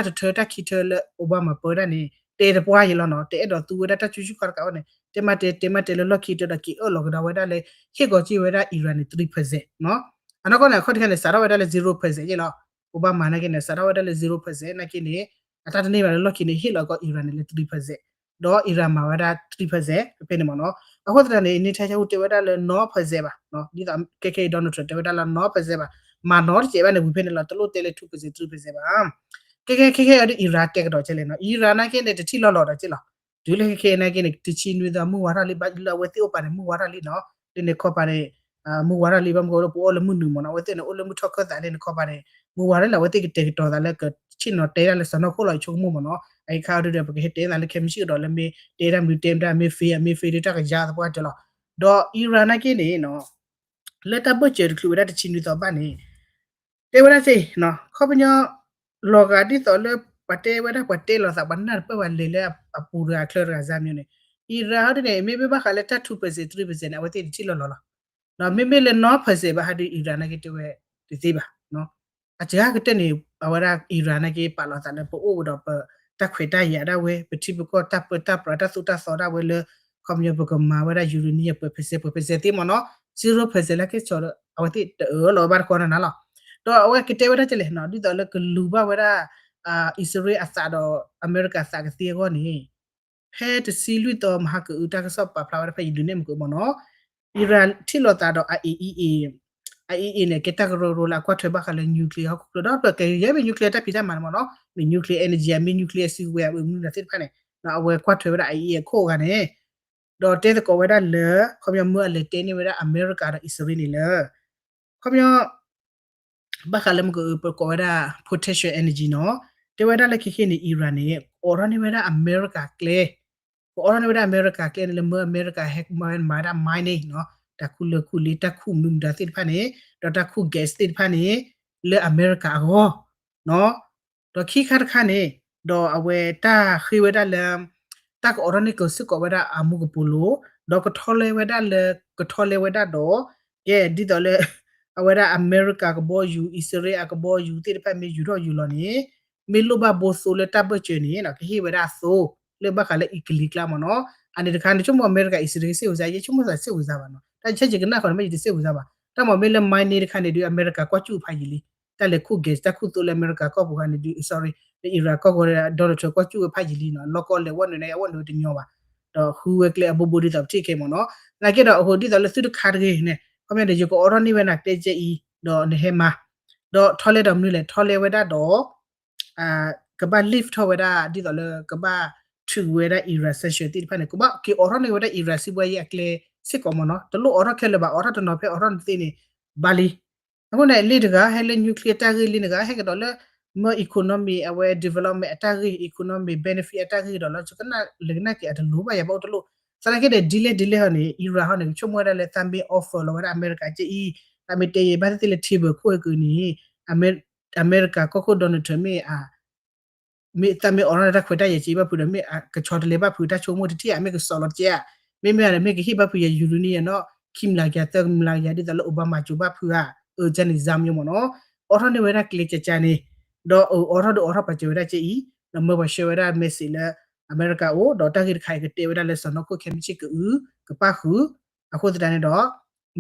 ်တထၢတၢ်ခံထၢလၢ Obama ပၢဒၣ်န့ၣ် တဲတပှၢ်ယံၤလီၤနီၤ, တအဲၣ်ဒိးသူဝဲဒၣ်တၢ်ကူစူၢ်ခီၣ်တကးအီၤန့ၣ် တဲမးတဲ တဲမးတဲလၢလီၢ်ခံကတၢၢ်ဒီးက့ၤအၢၣ်လီၤကဒီးဝဲဒၣ်လၢ ဟ့ၣ်ကီၤက့ၤဝဲဒၣ် Iran န့ၣ် three percent နီၤ. အနီၢ်ကီၢ်န့ၣ် အခီၣ်ထံးခါန့ၣ် စးထီၣ်ဝဲဒၣ်လၢ zero percent ယ့ၣ်လီၤ. Obama နာ်က့န့ၣ် စးထီၣ်ဝဲဒၣ်လၢ zero percent နာ်က့န့ၣ် အတၢ်တန့ၢ်ဘၣ်လၢလီၢ်ခံန့ၣ် ဟ့ၣ်လီၤကီး Iran န့ၣ်လၢ three percent ဒီး Iran မၤဝဲဒၣ် three percent ဖဲဖဲန့ၣ်မ့ၢ်နီၤ. အဃိသတးန့ၣ် Netanyahu တဲဝဲဒၣ်လၢ နီၢ် percent ဘၣ်, ဒ်သိးခဲခဲအံၤ Donald Trump တဲဝဲဒၣ်လၢ နီၢ် percent ဘၣ်, မၤနီတစဲးဘၣ်န့ၣ် ဝံၤဖဲန့ၣ်လီၤ, တလိၣ်တဲလၢ two percent three percent ဘၣ်. ခဲခဲခဲခဲအံၤဒီး Iran တဲကဒီးကဲလဲၣ်နီၤ, Iran နာ်က့န့ၣ် တထံၣ်လီၤလီၤဒီးကဲလီၤ. တုၤလၢခဲခဲအံၤနာ်က့န့ၣ် တဆံနွံသီမုၢ်ဝါထီၣ်လံ ဘၣ်လၢအဝဲသ့ၣ်အိၣ်ပာ်န့ၣ် မုၢ်ဝါထီၣ်လံနီၤ, လၢန့ၣ်ခီပာ်န့ၣ် မုၢ်ဝါထီၣ်လံ ဘၣ်မနုၤဃိလၢပအိၣ်လၢမုၢ်နုာ်မ့ၢ်နီၤ, အဝဲသ့ၣ်န့ၣ် အိၣ်လၢမုၢ်ထီၣ်ခၢၣ်သးလၢန့ၣ်ခီပာ်န့ၣ် မုၢ်ဝါထီၣ်လံ အဝဲသ့ၣ်ကတဲာ်ကတီၤသးလၢကဆ့ၣ်နီၤတဲဒၣ်လၢစီၢ်နီၤခိၣ်လီၤ ယဆိကမိၣ်မ့ၢ်နီၤ, အအံၤခါအံၤဒီး ပကဟဲတဲသးလၢခဲမုၢ်ဆ့ၣ်ကဒီးလၢမ့ၢ်တဲဒၣ်မနုၤတဲမတၢ် မ့ၢ် fair မ့ၢ် fair ဒီးတၢ်ကယၤသပှၢ်တၢၢ်လီၤ. ဒီး Iran နာ်က့န့ၣ်နီၤ လၢတၢ်ဘၢၣ်စၢၤတချုးဝဲဒၣ်တဆံနွံသီဘၣ်န့ၣ် တဲဝဲဒၣ်စ့ၢ် ခီပညီ လီၤဂာ်ဒ်သိးလၢ ပှၤတဲဝဲဒၣ် ပှၤတဲလီၤသး ပှၤနၢ်တပၢၢ်ဘၣ်လဲၤလၢအပူၤတဂၤချၢတဂၤစၢ်မ့ၢ်န့ၣ် Iran ဟီဒ်န့ၣ် မ့မ့ၢ်ဘၣ်ဃးလၢတၢ် two percent three percent န့ၣ် အဝဲသ့ၣ်တထံၣ်လီၤလီၤလီၤ. ဒီးမ့မ့ၢ်လၢ နီၢ် percent ဘၣ်ဟီဒ် Iran နာ်က့တဲဝဲ တသ့ဘၣ်. အစှၤကတၢၢ်န့ၣ် အဝဲဒၣ် Iran နာ်က့ ပာ်လီၤသးလၢပအိၣ်ကဒီးပတၢ်ခွဲးတၢ်ယာ်ဒၣ်ဝဲ ပထံပကီၢ်တၢ်ပၢတၢ်ပြးတၢ်သိၣ်တၢ်သီဒၣ်ဝဲလၢ ခီပညီပကမၤဝဲဒၣ် uranium ပှဲၤ percent ပှဲၤ percent သ့မ့ၢ်နီၤ zero percent လၢကဲဆီဒီး အဝဲသ့ၣ်တအၢၣ်လီၤဝဲဘၣ်တခီန့ၣ်နီၤလီၤ. ဒီးအဝဲကတဲဝဲဒၣ်ကဲလဲၣ်နီၤ ဒ်သိးလၢကလူၤဘၣ်ဝဲဒၣ် အံၣ်စရ့လးအသးဒီး အမဲရကၤသးကသ့အဂီၢ်န့ၣ် ဖဲတဆံလွံၢ်သီမဟါကအုး တၢ်ကစီၣ်ပာ်ဖျါဝဲဒၣ်ဖဲယဒုးနဲၣ်မ့ၢ်ကမ့ၢ်နီၤ Iran ထံၣ်လိာ်သးဒီး IAEA, IAEA န့ၣ် ကဲတၢ်ကရၢကရိလၢအကွၢ်ထွဲဘၣ်ဃးလၢ nuclear ဟီၣ်ခိၣ်ချၢ ဒီးပကယဲၢ်မ့ၢ် nuclear တၢ်ဖံးတၢ်မၤန့ၣ်မ့ၢ်နီၤ မ့ၢ် nuclear energy မ့ၢ် nuclear စုကဝဲၤ အမနုၤသ့ၣ်တဖၣ်န့ၣ် အဝဲကွၢ်ထွဲဝဲဒၣ် IAEA အခိၣ်အဂၤန့ၣ် ဒီးတဲသကိးဝဲဒၣ်လၢ ခီပညီမ့ၢ်အလဲၤတဲန့ၢ်ဝဲဒၣ်အမဲရကၤဒီးအံၣ်စရ့လးန့ၣ်လၢ ခီပညီ ဘၣ်ဃးလၢမ့ၢ်ကပကိးဝဲဒၣ် potential energy နီၤ တဲဝဲဒၣ်လၢခဲခဲန့ၣ် Iran န့ၣ် ကအိးထီၣ်န့ၢ်ဝဲဒၣ်အမဲရကၤကျဲ ကအိးထီၣ်န့ၢ်ဝဲဒၣ်အမဲရကၤကျဲန့ၣ်လၢမ့ၢ်အမဲရကၤဟဲမၤဝဲဒၣ် mining နီၤ တၢ်ခူၣ်လၢၢ်ခူၣ်လ့ တၢ်ခူၣ်မနုၤမတၤသ့ၣ်တဖၣ်န့ၣ် ဒီးတၢ်ခူၣ် gas သ့ၣ်တဖၣ်န့ၣ် လၢအမဲရကၤအဂီၢ် ဒီးခံခါတခါန့ၣ် ဒီးအဝဲတၢ်ဃ့ဝဲဒၣ်လၢ တၢ်ကအိးထီၣ်န့ၢ်ကစ့ၢ်ကီးဝဲဒၣ်အမူကပိာ်လိၤ ဒီးကထီလဲဝဲဒၣ်လၢ ကထီလဲဝဲဒၣ်ဒီး ကဲဒ်သိးလၢ အဝဲဒၣ်အမဲရကၤကဘီယူၤ အံၣ်စရ့လးအကဘီယူၤသ့ၣ်တဖၣ်မ့ၢ်ယူၤထီၣ်ယူၤလီၤန့ၣ် မ့ၢ်လိၣ်ဘၣ်ဘိသိလၢတၢ်ဘၢၣ်စၢၤန့ၣ် ကဟ့ၣ်ဝဲဒၣ်အသိ လၢဘၣ်ဃးလၢအံၣ်ကလံးကျါမ့ၢ်နီၤ အန့ၣ်တခါန့ၣ် ဆိကမိၣ်အမဲရကၤအံၣ်စရ့လးကစ့ၢ်ဝဲစ့ၢ် ယဲဆိကမိၣ်သးစ့ၢ်ဝဲစ့ၢ်ဘၣ်နီၤ တၢ်ဆဲးကနၣ်ဃီန့ၣ် မ့ၢ်ယတစ့ၢ်ဝဲစ့ၢ်ဘၣ် တၢ်မ့ၢ်မ့ၢ်လၢ mining တခါန့ၣ်ဒုး အမဲရကၤကွၢ်စူၣ်ဖးယံာ်လံ တၢ်လဲၤခူၣ် gas တၢ်ခူၣ်သိလၢအမဲရကၤကီၢ်ပူၤခါန့ၣ်ဒုး sorry လၢ Iran ကီၢ်ပူၤ Donald Trump ကွၢ်စူၣ်ဝဲဖးယံာ်လံနီၤ လီၢ်ကီၢ်လဲၤဝဲနုာ်န့ၣ် အဝဲနုာ်ဝဲတညီဘၣ် ဒီးဃုဝဲကျဲအဘိဘိဒ်သိးပထံၣ်ခဲမ့ၢ်နီၤ နာ်က့ဒီးအဃိဒ်သိးလၢသုတခါတဂ့ၤန့ၣ် ခီပညီဒီးယကအိးထီၣ်န့ၢ်ဝဲနၤကျဲကဲအံၤ ဒီးနဟဲမၤ ဒီးထီလဲဒီးမနုၤလဲၣ် ထီလဲဝဲဒၣ်ဒီး ကဘၣ် lift ထီၣ်ဝဲဒၣ် ဒ်သိးလၢကဘၣ်ထုးဝဲဒၣ် Iran sanction သ့ၣ်တဖၣ်န့ၣ် ကဘၣ်က့ၤအိးထီၣ်န့ၢ်ဝဲဒၣ် Iran စံးဘှါယဲအကျဲစ့ၢ်ကီးမ့ၢ်နီၤ တလိၣ်အိးထီၣ်ခဲလၢာ်ဘၣ် အိးထီၣ်တနီၤဖဲအိးထီၣ်တသ့န့ၣ် ဘၣ်လံ အဃိန့ၣ် လ့တဂၤ ဟဲလၢ nuclear တၢ်ဂ့ၢ်လ့တဂၤ ဟဲကဒီးလၢ မ့ၢ် economy အဝဲ development အတၢ်ဂ့ၢ် economy benefit အတၢ်ဂ့ၢ်ကဒီးလီၤ ကနၣ်လဲၤကနၣ်က့ၤအတလိၤဘၣ်ယၤဘၣ်အိၣ်တလိၣ် သနာ်က့ဒီး ဒ်လဲၣ်ဒ်လဲၣ်ဟီန့ၣ် Iran ဟီန့ၣ် ကဆိကမိၣ်ဝဲဒၣ်လၢသးမ့ၢ် offer လီၤဝဲဒၣ်အမဲရကၤကဲအံၤ သးမ့ၢ်တဲယဲဘၣ်သ့ၣ်သ့ၣ်လၢ table ခိၣ်ဟဲက့ၤန့ၣ် အမဲရကၤကီၢ်ခိၣ် Donald Trump မ့ၢ် မ့ၢ်သးမ့ၢ်အိးထီၣ်တၢ်ခွဲးတၢ်ယာ်က့ၤဘၣ်ဖုးဒီး မ့ၢ်ကဆီတလဲဘၣ်ဖုးတၢ်ဆိကမိၣ်တထံၣ်ဧါ မ့ၢ်ကစီၣ်လီၤတကဲဧါ မ့မ့ၢ်ဒီး မ့ၢ်ကဟ့ၣ်ဘၣ်ဖုးယဲ uranium နီၣ် ခံမျးကယၤ သၢမျးကယၤ ဒ်သိးလၢ Obama ကၠိဘၣ်ဖုးဧါ အၢ ကန့ၣ် စါမညိမ့ၢ်နီၤ အိးထီၣ်န့ၢ်ဝဲဒၣ်ကျဲကကန့ၣ် ဒီးအအိးထီၣ်ဒုးအိးထီၣ်ပာ်စၢၤဝဲဒၣ်ကဲအံၤ ဒီးမၢပှၤဆှၢဝဲဒၣ် message လၢ အမဲရကၤအိၣ် ဒီးတၢ်ဂ့ၢ်တခါအံၤကတဲဝဲဒၣ်လၢစီၢ်နီၤခိၣ်ခဲမုၢ်ဆ့ၣ်ကအု ကပၣ်ဃုာ် အဃိသတးန့ၣ်ဒီး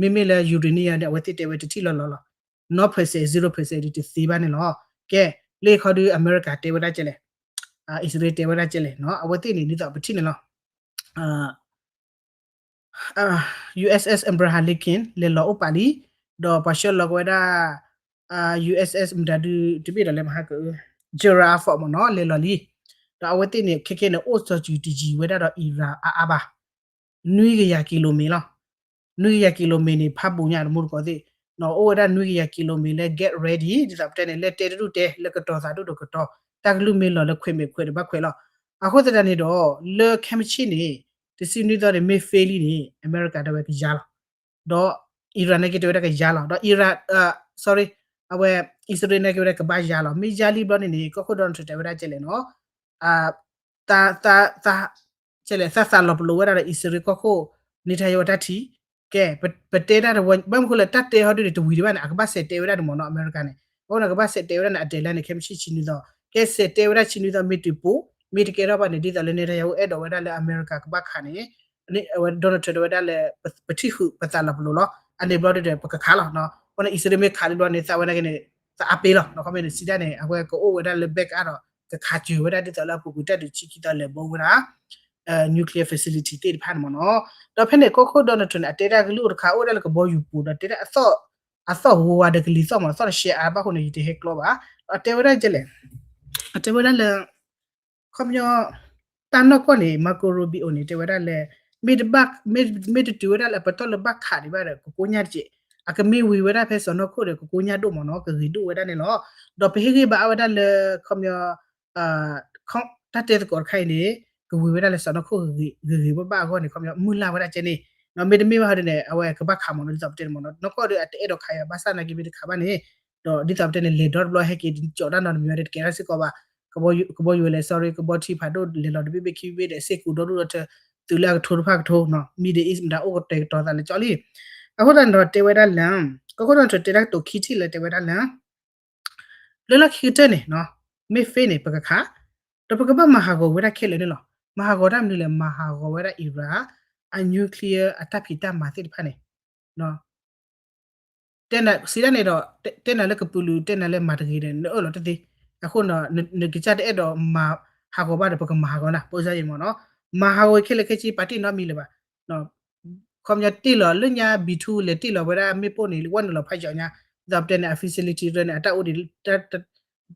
မ့မ့ၢ်လၢ uranium န့ၣ် အဝဲသ့ၣ်တဲဝဲတထံၣ်လီၤလီၤလီၤ နီၢ် percent zero percent ဒုးတသ့ဘၣ်န့ၣ်လီၤ ကဲ လၢခီဒုးအမဲရကၤတဲဝဲဒၣ်ကဲလဲၣ် အံၣ်စရ့လးတဲဝဲဒၣ်ကဲလဲၣ်နီၤ အဝဲသ့ၣ်န့ၣ် ဒ်သိးပထံၣ်န့ၣ်လီၤ USS Abraham Lincoln လဲၤလီၤအိၣ်ပာ်လံ ဒီးပှၤဆှၢလီၤကဝဲဒၣ် USS မတၤဒုးတဘ့ၣ်ဒီးလဲၤမဟါက Gerald Ford မ့ၢ်နီၤ လဲၤလီၤလံ ဒီးအဝဲသ့ၣ်န့ၣ် ခဲခဲန့ၣ် အိၣ်စီၤစုၤတယံၤဝဲဒၣ်ဒီး Iran အါအါဘၣ် နွံကယၤ kilometer လီၤ နွံကယၤ kilometer န့ၣ် ဖးဘူးညါတမူတကိးသ့ၣ် နီၤ အိၣ်ဝဲဒၣ်နွံကယၤ kilometer လၢ get ready ဒ်သိးပတဲန့ၣ် လၢတဲတဒူၣ်တဲ လၢကတီၤသးဒူၣ်ဒီးကတီၤ တၢ်ကလုၢ်မ့ၢ်လီၤလၢခွဲးမဲာ်ခွဲးဒီးဘၣ်ခွဲးလီၤ အဃိသတးန့ၣ်ဒီး လၢခဲမုၢ်ဆ့ၣ်န့ၣ် တဆံနွံသီန့ၣ် မ့ၢ် fail လံန့ၣ် အမဲရကၤတဲဝဲကယါလီၤ. ဒီး Iran န့ၣ်က့တဲဝဲဒၣ်ကယါလီၤ. ဒီး Iran, sorry, အဝဲ အံၣ်စရ့လးန့ၣ်က့ဝဲဒၣ်ကဘၣ်ယါလီၤ. မ့ၢ်ယါလံဘျီန့ၣ်န့ၣ် ကီၢ်ခိၣ် Donald Trump တဲဝဲဒၣ်ကဲလဲၣ်နီၤ သး သး သး ကဲလဲၣ် သးသးလီၤပလိာ်ဝဲဒၣ်ဒီး အံၣ်စရ့လးကီၢ်ခိၣ် Netanyahu တၢ်ထံၣ်, ကဲ ပတဲတၢ်တဝဲ ဘၣ်မနုၤဃိလၢတၢ်တဲဟီဒုန့ၣ် တဝံၤဒံးဘၣ်န့ၣ် အကဘၣ်စဲးတဲဝဲဒၣ်န့ၣ်မ့ၢ်နီၤ အမဲရကၤန့ၣ်. အဃိန့ၣ် ကဘၣ်စဲးတဲဝဲဒၣ်န့ၣ် အတဲလၢန့ၣ် ခဲမုၢ်ဆ့ၣ်ဆံနွံသီ, ကဲစဲးတဲဝဲဒၣ်ဆံနွံသီ မ့ၢ်တုၤပိာ် မ့ၢ်တကဲထီၣ်ဘၣ်န့ၣ် ဒ်သိးလၢ Netanyahu အဲၣ်ဒိးဝဲဒၣ်လၢအမဲရကၤကဘၣ်ခးန့ၣ် အဝဲ Donald Trump တဲဝဲဒၣ်လၢ ပထံၣ်ဃုာ်ပသးလီၤပလိာ်လီၤ. အန့ၣ်ဘျီဒုဒီး ပကခးလီၤ. အဃိန့ၣ် အံၣ်စရ့လးမ့ၢ်ခးလံဘျီန့ၣ် သးဝဲန့ၣ်က့န့ၣ် သးအါပ့လီၤ. ခီမ့ၢ်န့ၣ် စံးဒၣ်န့ၣ် အဝဲကအိၣ်ဝဲဒၣ်လၢ back အါဒီး ကခးစၢၤဝဲဒၣ်ဒ်သိးလၢအပူၤကွံာ်တၢ်ဒုးဆံခံသီလဲၤဘိဝဲဒၣ် nuclear facility သ့ၣ်တဖၣ်န့ၣ်မ့ၢ်နီၤ. ဒီးဖဲန့ၣ် ကီၢ်ခိၣ် Donald Trump န့ၣ် အတဲဒၣ်ကလုၢ်အိၣ်တခါ အိၣ်ဒၣ်လၢကဘီယူၤပူၤဒီးတဲဒၣ် အသီၣ်ဝါဒီးကလံၤသီၣ်မ့ၢ် သီၣ်တရှဲအါဘၣ်အဃိန့ၣ် ယတဟဲကျီဘၣ်. ဒီးအတဲဝဲဒၣ်ကဲလဲၣ်, အတဲဝဲဒၣ်လၢ ခီပညီ တၢ်နီၢ်ကီၢ်န့ၣ် Marco Rubio န့ၣ် တဲဝဲဒၣ်လၢ မ့ၢ်တဘၣ် မ့ၢ်တတုၤဝဲဒၣ်လၢပတီၢ်လၢဘၣ်ခးဒံးဘၣ်ဒီး ကကိညၢ်တက့ၢ်. အကမ့ၢ်ဝံၤဝဲဒၣ်ဖဲစီၤနီၢ်ခိၣ်ဒီး ကကိညၢ်ဒိၣ်မ့ၢ်နီၤ ကဂ့ၤဒိၣ်ဝဲဒၣ်န့ၣ်လီၤ. ဒီးပဟ့ၣ်ဂံၢ်ဘါအါဝဲဒၣ်လၢ ခီပညီ တၢ်တဲသကိးတခါအံၤန့ၣ် ကဝံၤဝဲဒၣ်လၢစီၤနီၢ်ခိၣ်ဂ့ၤဂ့ၤဘၣ်ဘၣ်အဂီၢ်န့ၣ် ခီပညီမုၢ်လၢ်ဝဲဒၣ်ကဲန့ၣ် မ့တမ့ၢ်ဘၣ်ဟီဒ်န့ၣ် အဝဲကဘၣ်ခးမ့ၢ်နီၤ ဒ်သိးပတဲန့ၣ်မ့ၢ်နီၤ နီၢ်ကီၢ်ဒီးအတအဲၣ်ဒိးခးယၤ ဘၣ်ဆၣ်နာ်က့မ့ၢ်တခးဘၣ်န့ၣ် ဒီးဒ်သိးပတဲန့ၣ် လဲၤဒီတဘျီဟဲက့ၤကၠီးတၢ်နီတမံၤဝဲဒီးတကဲထီၣ်စ့ၢ်ကီးဘၣ် ကဘီယူၤလဲၣ် sorry ကဘီထံဖးဒိၣ်လဲၤလီၤတဘ့ၣ်ဘ့ၣ်ခံဘ့ၣ်ဒီး စ့ၢ်ကီးဒီဒိၣ်ဒီးထၢ သုးလၢအကထိတဖၣ်ကထိ Middle East မတၤအိၣ်ကတဲာ်ကတီၤသးလၢကၠီလံ. အဃိသတးန့ၣ်ဒီးတဲဝဲဒၣ်လၢ ကီၢ်ခိၣ်နီၣ်ထၢၣ်တဲတၢ်ကတိၤခံထံၣ်လၢတဲဝဲဒၣ်လၢ လၢလီၢ်ခံကတၢၢ်န့ၣ် မ့ၢ် fail န့ၣ် ပကခး ဒီးပကဘၣ်မၤဟးဂီၤဝဲဒၣ်ခဲလၢာ်န့ၣ်လီၤ. မၤဟးဂီၤတၢ်မနုၤလဲၣ် မၤဟးဂီၤဝဲဒၣ် Iran အ nuclear အတၢ်ဖံးတၢ်မၤသ့ၣ်တဖၣ်န့ၣ် တဲနၤစံးဒၣ်န့ၣ်ဒီး တဲနၤလၢကပုာ်လုး တဲနၤလၢမၤတဂ့ၤဒီး နအၢၣ်လီၤတသ့. အဃိန့ၣ်ဒီး နကစၢ်တအဲၣ်ဒိးမၤဟးဂီၤဘၣ်ဒီး ပကမၤဟးဂီၤနၤ ပအိၣ်စၢ်ယံၤမ့ၢ်နီၤ. မၤဟးဂီၤခဲလၢာ်ခဲဆ့ ပာ်တ့ၢ်နီတမံၤလၢၤဘၣ်. ခီပညီတ့ၢ်လီၤလၢညါ B two လဲၤတ့ၢ်လီၤဝဲဒၣ်မ့ၣ်ပိၢ်န့ၣ် ဝဲနုာ်လီၤဖးယီၤညါ ဒ်သိးပတဲန့ၣ် အ facility ရၢန့ၣ် အတၢ်အိၣ်ဒံး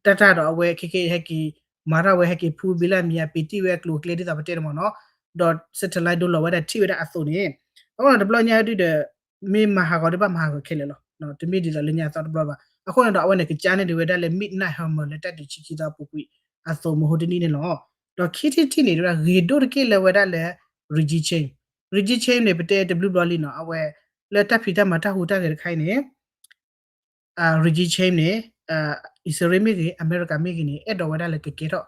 တၢ်တၢ်ဒီးအဝဲခဲက့ဟဲက့ၤ မၤထီၣ်ဝဲဟဲက့ၤဖူဘံလၢမံၤအပံၤတံၢ်ဝဲအကျိၤအကျဲဒ်သိးပတဲန့ၣ်မ့ၢ်နီၤ, ဒီး satellite ဒိလီၤဝဲဒၣ်ထံၣ်ဝဲဒၣ်အသိးန့ၣ်, အဃိန့ၣ်တဘျီညါဒုဒီး မ့ၢ်မၤဟးဂီၤဒီးဘၣ်မၤဟးဂီၤခဲလၢာ်လီၤ. တမ့ၢ်ဒ်သိးလၢညါအသီတဘျီဘၣ်. အဃိန့ၣ်ဒီးအဝဲန့ၣ်ကကါန့ၢ်ဒံးဝဲဒၣ်လၢ Midnight Hammer လၢတၢ်ဒုးဆံခံသီအပူၤကွံာ်အသိးမဟိတနံၣ်န့ၣ်လီၤ. ဒီးခံထံၣ်တထံၣ်န့ၣ် ဂ့ၤဒိၣ်တက့ၢ်လၢဝဲဒၣ်လၢ regime change, regime change န့ၣ် ပတဲတဘျုးဘျီလံနီၤ, အဝဲ လၢတၢ်ဖံးတၢ်မၤတၢ်ဟူးတၢ်ဂဲၤတခါအံၤန့ၣ် regime change န့ၣ် အံၣ်စရ့လးမ့ၢ်ဂ့ၤ အမဲရကၤမ့ၢ်ဂ့ၤန့ၣ် အဲၣ်ဒိးဝဲဒၣ်လၢကကဲထီၣ်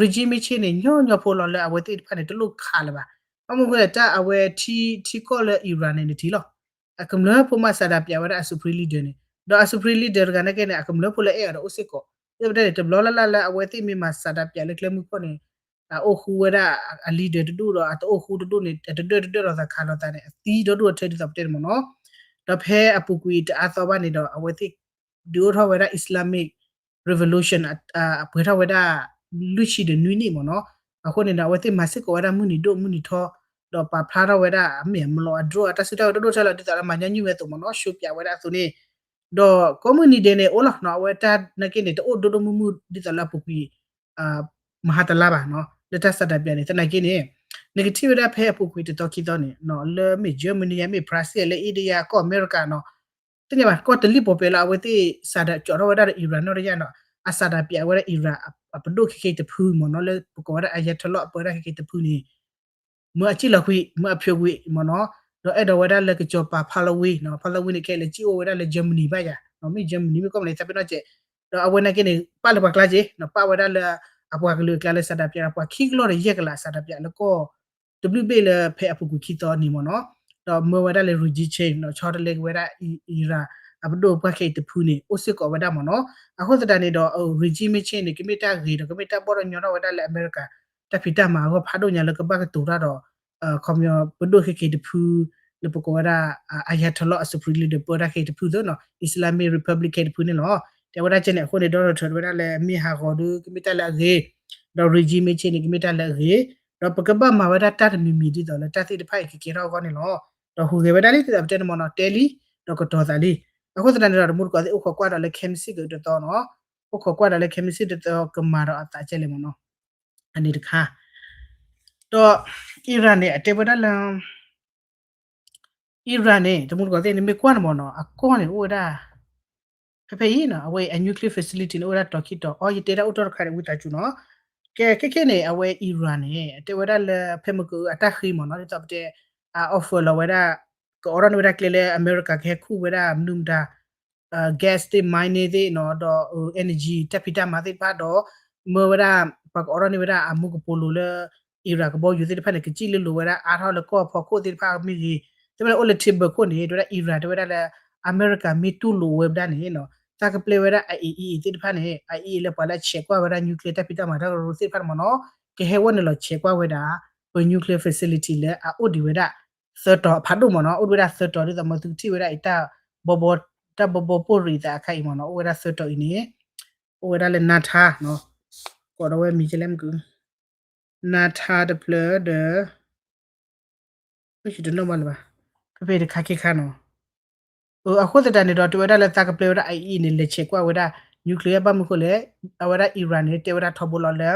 regime change န့ၣ် ညီညီဖိလီၤလၢအဝဲသ့ၣ်တဖၣ်န့ၣ် တလိၣ်ခးလၢၤဘၣ်. ဘၣ်မနုၤဃိလဲၣ် တၢ်အဝဲထံကီၢ်လၢ Iran န့ၣ် နထံၣ်လီၤ. အကမျၢၢ်ဖိမ့ၢ်စးဒးပၠးဝဲဒၣ်အ supreme leader န့ၣ်, ဒီးအ supreme leader တဂၤနာ်က့န့ၣ် အကမျၢၢ်ဖိလၢအဲၣ်အီၤဒီးအိၣ်စ့ၢ်ကီး, သ့ၣ်ပတဲန့ၣ် တဘျီလၢ်လၢ်လၢအဝဲသ့ၣ်မ့ၢ်မၤစးဒးပၠးလၢကျဲမုၢ်ခိၣ်န့ၣ် အအိၣ်ဃူဝဲဒၣ်အ leader တဒူၣ်ဒီး အတအိၣ်ဃူတဒူၣ်န့ၣ် အတဒၢတဒၢလီၤသးခးလီၤသးန့ၣ် အသံဒီဒူၣ်အထၢဒ်သိးပတဲန့ၣ်မ့ၢ်နီၤ. ဒီးဖဲအပူၤကွံာ်တအါသီဘၣ်န့ၣ်ဒီး အဝဲသ့ၣ် ဒုးအိၣ်ထီၣ်ဝဲဒၣ် Islamic Revolution အပှဲၤထီၣ်ဝဲဒၣ် လွံၢ်ဆံဒီးနွံနံၣ်မ့ၢ်နီၤ. အဃိန့ၣ်ဒီး အဝဲသ့ၣ်မၤစ့ၢ်ကီးဝဲဒၣ်မုၢ်နံၤဒိၣ်မုၢ်နံၤထီ ဒီးပာ်ဖျါထီၣ်ဝဲဒၣ်အမ့ၢ်အမျီၢ်အ drone အတၢ်စုတၢ်ဝဲဒိၣ်ဒိၣ်ထဲလီၤ ဒ်သိးလၢမၤညီနုၢ်ဝဲအသိးမ့ၢ်နီၤ ရှုံးပြဝဲဒၣ်အသိးန့ၣ် ဒီးကိးမုၢ်နံၤဒဲးန့ၣ် အိၣ်လီၤနီၤ အဝဲတၢ်နာ်က့န့ၣ် တအိၣ်ဒိၣ်ဒိၣ်မုၢ်မုၢ်ဒ်သိးလၢအပူၤကွံာ် မဟါတလါဘၣ်နီၤ လၢတၢ်စးဒးပၠးန့ၣ် သနာ်က့န့ၣ် နကထံၣ်ဝဲဒၣ်ဖဲအပူၤကွံာ်တသီခံသီန့ၣ် လၢမ့ၢ် Germany မ့ၢ် Brazil လၢ India ကီၢ်အမဲရကၤနီၤ သ့ၣ်ညါဘၣ် ကီၢ်တလံၣ်ပီၤပဲာ်လၢအဝဲသ့ၣ် စးဒးကၠီထီၣ်ဝဲဒၣ်ဒီး Iran နီၢ်တယၢ်နီၤ အစးဒးပၠးဝဲဒၣ် Iran အပဒိၣ်ခဲက့ၤတဖုမ့ၢ်နီၤ လၢပကိးဝဲဒၣ် Ayatollah အပၢတၢ်ခဲက့ၤတဖုန့ၣ် မ့ၢ်အစံၣ်လီၤကွံာ် မ့ၢ်အဖျိးကွံာ်မ့ၢ်နီၤ ဒီးအဲၣ်ဒိးဝဲဒၣ်လၢကစီၤပၤ Pahlavi နီၤ Pahlavi န့ၣ် ခဲလၢာ်စံၣ်အိၣ်ဝဲဒၣ်လၢ Germany ဘၣ်ယၤ မ့ၢ် Germany မ့ၢ်ကီၢ်မနုၤသးပ့ၤနီၣ်စဲး ဒီးအဝဲနာ်က့န့ၣ် ပာ်လၢပှၤကျါက့ၤ ပာ်ဝဲဒၣ်လၢ အပှၤကလုာ်အကျါလၢစးဒးပၠးဒီး ပှၤခံကလီၢ်ဒီးယဲၢ်ကလးစးဒးပၠးလၢကီၢ် တဘျုးဘ့ၣ်လၢဖဲအပူၤကွံာ်ခံသီန့ၣ်မ့ၢ်နီၤ ဒီးမၢဝဲဒၣ်လၢ regime change နီၤ ဆီတလဲက့ၤဝဲဒၣ် Iran အပဒိၣ်ပှၢ်ခဲအံၤတဖုန့ၣ် အိၣ်စ့ၢ်ကီးဝဲဒၣ်မ့ၢ်နီၤ အဃိသတးန့ၣ်ဒီး regime change န့ၣ် ကမ့ၢ်တၢ်ဂ့ၤဒီး ကမ့ၢ်တၢ်ဘီၣ်ထီၣ်ညီထီၣ်ဝဲဒၣ်လၢအမဲရကၤ တၢ်ဖံးတၢ်မၤအဂီၢ်ဖးဒိၣ်ညါလၢကဘၣ်ကတိၤတၢ်ဒီး ခီပညီ ပဒိၣ်ခဲက့ၤတဖု လၢပကိးဝဲဒၣ် Ayatollah အ supreme leader ပၢတၢ်ခဲက့ၤတဖုသ့ၣ်နီၤ Islamic Republic ခဲက့ၤတဖုန့ၣ်လီၤ. တဲဝဲဒၣ်ကဲန့ၣ် အဃိန့ၣ် Donald Trump တဲဝဲဒၣ်လၢမ့ၢ်ဟးဂီၤဒီး ကမ့ၢ်တၢ်လၢအဂ့ၤ ဒီး regime change န့ၣ် ကမ့ၢ်တၢ်လၢအဂ့ၤ ဒီးပကဘၣ်မၤဝဲဒၣ်တၢ်တမံၤမံၤဒ်သိးလၢတၢ်သ့ၣ်တဖၣ်အံၤကကဲထီၣ်အဂီၢ်န့ၣ်လီၤ. ဒီးဟူးဂဲၤဝဲဒၣ်လံ ဒ်သိးပတဲန့ၣ်မ့ၢ်နီၤ တဲလံ ဒီးကတီၤသးလံ. အဃိသတးန့ၣ်ဒီး တမူတကိးသ့ၣ် အိၣ်ခိးကွၢ်ဒီးလၢခဲမုၢ်ဆ့ၣ်ကတသီနီၤ အိၣ်ခိးကွၢ်ဒီးလၢခဲမုၢ်ဆ့ၣ်တသီကမၤဒီးအသးကဲလဲၣ်မ့ၢ်နီၤ အန့ၣ်တခါ ဒီး Iran န့ၣ် အတဲဝဲဒၣ်လၢ Iran န့ၣ် တမူတကိးသ့ၣ်န့ၣ် မ့ၢ်ကွၢ်န့ၣ်မ့ၢ်နီၤ အကီၢ်န့ၣ်အိၣ်ဝဲဒၣ် ဖဲဖဲအံၤနီၤ အဝဲအ nuclear facility န့ၣ် အိၣ်ဝဲဒၣ်တီၤခံတီၤ အီ ယတဲဒၣ်အိၣ်တီၢ်တခါန့ၣ် ဝံသးစူၤနီၤ ကဲ ခဲခဲန့ၣ် အဝဲ Iran န့ၣ် တဲဝဲဒၣ်လၢ ဖဲမုၢ်ကအုအတၢ်ဃ့မ့ၢ်နီၤ ဒ်သိးပတဲ အ offer လီၤဝဲဒၣ် ကအိးထီၣ်န့ၢ်ဝဲဒၣ်ကျဲလၢအမဲရကၤကဟဲခူၣ်ဝဲဒၣ်မနုၤမတၤ gas သ့ၣ် mining သ့ၣ်နီၤ ဒီး energy တၢ်ဖံးတၢ်မၤသ့ၣ်တဖၣ်ဒီး မၢဝဲဒၣ် ပှၤကအိးထီၣ်န့ၢ်ဝဲဒၣ်အမူကပိာ်လိၤလၢ Iran ကဘီယူၤသ့ၣ်တဖၣ်န့ၣ် ကစံၣ်လၢလိၤဝဲဒၣ်အါထီၣ်လၢကီၢ်ဖီခိၣ်သ့ၣ်တဖၣ်မ့ၢ်ဂ့ၤ သ့ၣ်တဖၣ်န့ၣ် အိၣ်လၢ table ခိၣ်န့ၣ် တဲဝဲဒၣ် Iran တဲဝဲဒၣ်လၢ အမဲရကၤမ့ၢ်တူၢ်လိာ်ဝဲဒၣ်န့ၣ်နီၤ သးကပျဲဝဲဒၣ် IAEA သ့ၣ်တဖၣ်န့ၣ် IAEA လၢပှၤလၢအဆဲးကွၢ်ဝဲဒၣ် nuclear တၢ်ဖံးတၢ်မၤတၢ်ကရူၢ်သ့ၣ်တဖၣ်န့ၣ်မ့ၢ်နီၤ ကဟဲဝဲနုာ်လီၤဆဲးကွၢ်ဝဲဒၣ် ပ nuclear facility လၢအအိၣ်ဒံးဝဲဒၣ် သၢတီၤအဖးဒိၣ်မ့ၢ်နီၤ အိၣ်ဒံးဝဲဒၣ်သၢတီၤ ဒ်သိးမ့ၢ်သုကထံၣ်ဝဲဒၣ်အံၤ တၢ်ဘီဘီ တၢ်ဘီဘီပိၢ်ရံးသးအခါအံၤမ့ၢ်နီၤ အိၣ်ဝဲဒၣ်သၢတီၤအံၤန့ၣ် အိၣ်ဝဲဒၣ်လၢ Natanz နီၤ ကိးဒီးဝဲမံၤကလဲၣ်မ့ၢ် Natanz တဖျၢၣ်ဒီး ယတနီၣ်ဘၣ်လၢၤဘၣ် ဖဲဖဲတခါခ့ခါနီၤ အဃိသတးန့ၣ်ဒီး တဲဝဲဒၣ်လၢသးကပျဲဝဲဒၣ် IAEA န့ၣ် လဲၤဆဲးကွၢ်ဝဲဒၣ် nuclear ဘၣ်မနုၤဃိလဲၣ် အဝဲဒၣ် Iran န့ၣ် တဲဝဲဒၣ်ထီဘိလီၤလၢ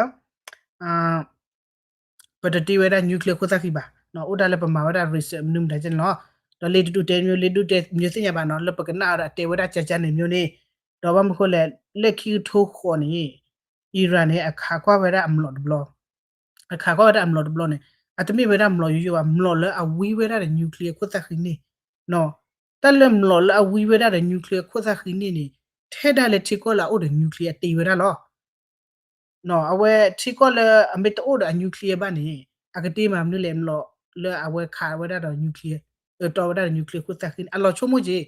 ပတတ့ဝဲဒၣ် nuclear ခိၣ်သၣ်ဃံဘၣ်, အိၣ်ဒၣ်လၢပမၤဝဲဒၣ် research မနုၤမတၤကဲန့ၣ်လီၤ. ဒီးလ့တဒူၣ်တဲမ့ၢ် လ့ဒူၣ်တဲမ့ၢ်သ့ၣ်ညါဘၣ်နီၤ လၢပကနၣ်အီၤဒီးအတဲဝဲဒၣ်ကကန့ၣ်မ့ၢ်န့ၣ်, ဒီးဘၣ်မနုၤဃိလဲၣ် လၢခံကထိဃိးန့ၣ် Iran န့ၣ် အခးကွၢ်ဝဲဒၣ်အမျိာ်တဘျီ, အခးကွၢ်ဝဲဒၣ်အမျိာ်တဘျီန့ၣ် အတမ့ၢ်ဝဲဒၣ်မျိာ်ယိယိဘၣ် မျိာ်လၢအဝံဝဲဒၣ်ဒီး nuclear ခိၣ်သၣ်ဃံန့ၣ်, တၢ်လၢမျိာ်လၢအဝံဝဲဒၣ်ဒီး nuclear ခိၣ်သၣ်ဃံန့ၣ်န့ၣ် ထဲဒၣ်လၢထံကီၢ်လၢအအိၣ်ဒီး nuclear အတ့ဝဲဒၣ်လီၤ. အဝဲထံကီၢ်လၢအမ့ၢ်တအိၣ်ဒီးအ nuclear ဘၣ်န့ၣ် အကတ့မၤမနုၤလဲၣ် မျိာ်လၢအဝဲခးဝဲဒၣ်ဒီး nuclear အတီဝဲဒၣ်ဒီး nuclear ခိၣ်သၣ်ဃံန့ၣ် အလီၤဆိကမိၣ်က့ၤ,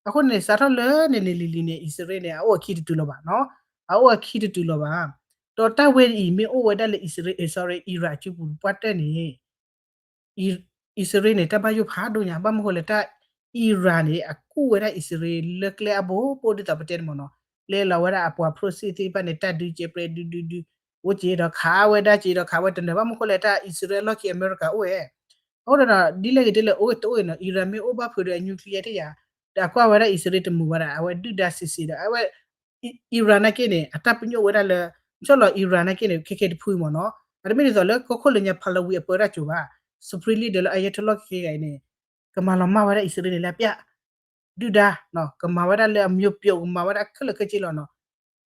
အဃိန့ၣ် စးထီၣ်လၢန့ၣ်န့ၣ်လံၤလံၤန့ၣ် အံၣ်စရ့လးန့ၣ် အအိၣ်အခံတတုၤလီၤဘၣ်နီၤ, အအိၣ်အခံတတုၤလီၤဘၣ်, ဒီးတၢ်ဝဲအံၤမ့ၢ်အိၣ်ဝဲဒၣ်လၢ အံၣ်စရ့လး sorry Iran အစုပူၤပှၢ်တၢၢ်န့ၣ် အံၣ်စရ့လးန့ၣ် တၢ်ဘၣ်ယိၣ်ဖးဒိၣ်ညါ ဘၣ်မနုၤဃိလဲၣ် တၢ် Iran န့ၣ် အကူၣ်ဝဲဒၣ်အံၣ်စရ့လးလၢကျဲအါဘိဘိဒ်သိးပတဲန့ၣ်မ့ၢ်နီၤ, လဲၤလီၤဝဲဒၣ်အပှၤ proxy သ့ၣ်တဖၣ်န့ၣ် တၢ်ဒုးကဲးပြဲးဒုးဒုးဒုး အိၣ်က့ၤဒီးခးဝဲဒၣ်က့ၤဒီးခးဝဲတနၢၤ ဘၣ်မနုၤဃိလဲၣ် တၢ်အံၣ်စရ့လးအလီၢ်ခံအမဲရကၤအိၣ်ဝဲ, အဃိဒီး ဒ်လဲၣ်ဂ့ၤဒ်လဲၣ် အိၣ်တအိၣ်အံၤနီၤ Iran မ့ၢ်အိၣ်ဘၣ်ဖုးဒီးအ nuclear တယာ်, ဒီးအကွၢ်ဝဲဒၣ်အံၣ်စရ့လးတမုာ်ဘၣ်ဒီး အဝဲဒုၣ်ဒါစံးစ့ဒီး အဝဲ Iran နာ်က့န့ၣ် အတၢ်ပညိၣ်ဝဲဒၣ်လၢ ကၠီၣ်လီၤ Iran နာ်က့န့ၣ် ခဲခဲတဖုမ့ၢ်နီၤ, အတမ့ၢ်ဒ်သိးလၢကီၢ်ခိၣ်လၢညါ ဖးလီၤဝံၤအပၢတၢ်ကိၤဘၣ်, Supreme Leader လၢ Ayatollah ခဲခဲအံၤန့ၣ် ကမၤလီၤမၢ်ဝဲဒၣ်အံၣ်စရ့လးန့ၣ်လၢအပျၢ် ဒုၣ်ဒါ, ကမၤဝဲဒၣ်လၢအမျိာ်ပျိး ကမၤဝဲဒၣ်ခဲလၢာ်ခဲဆ့လီၤနီၤ,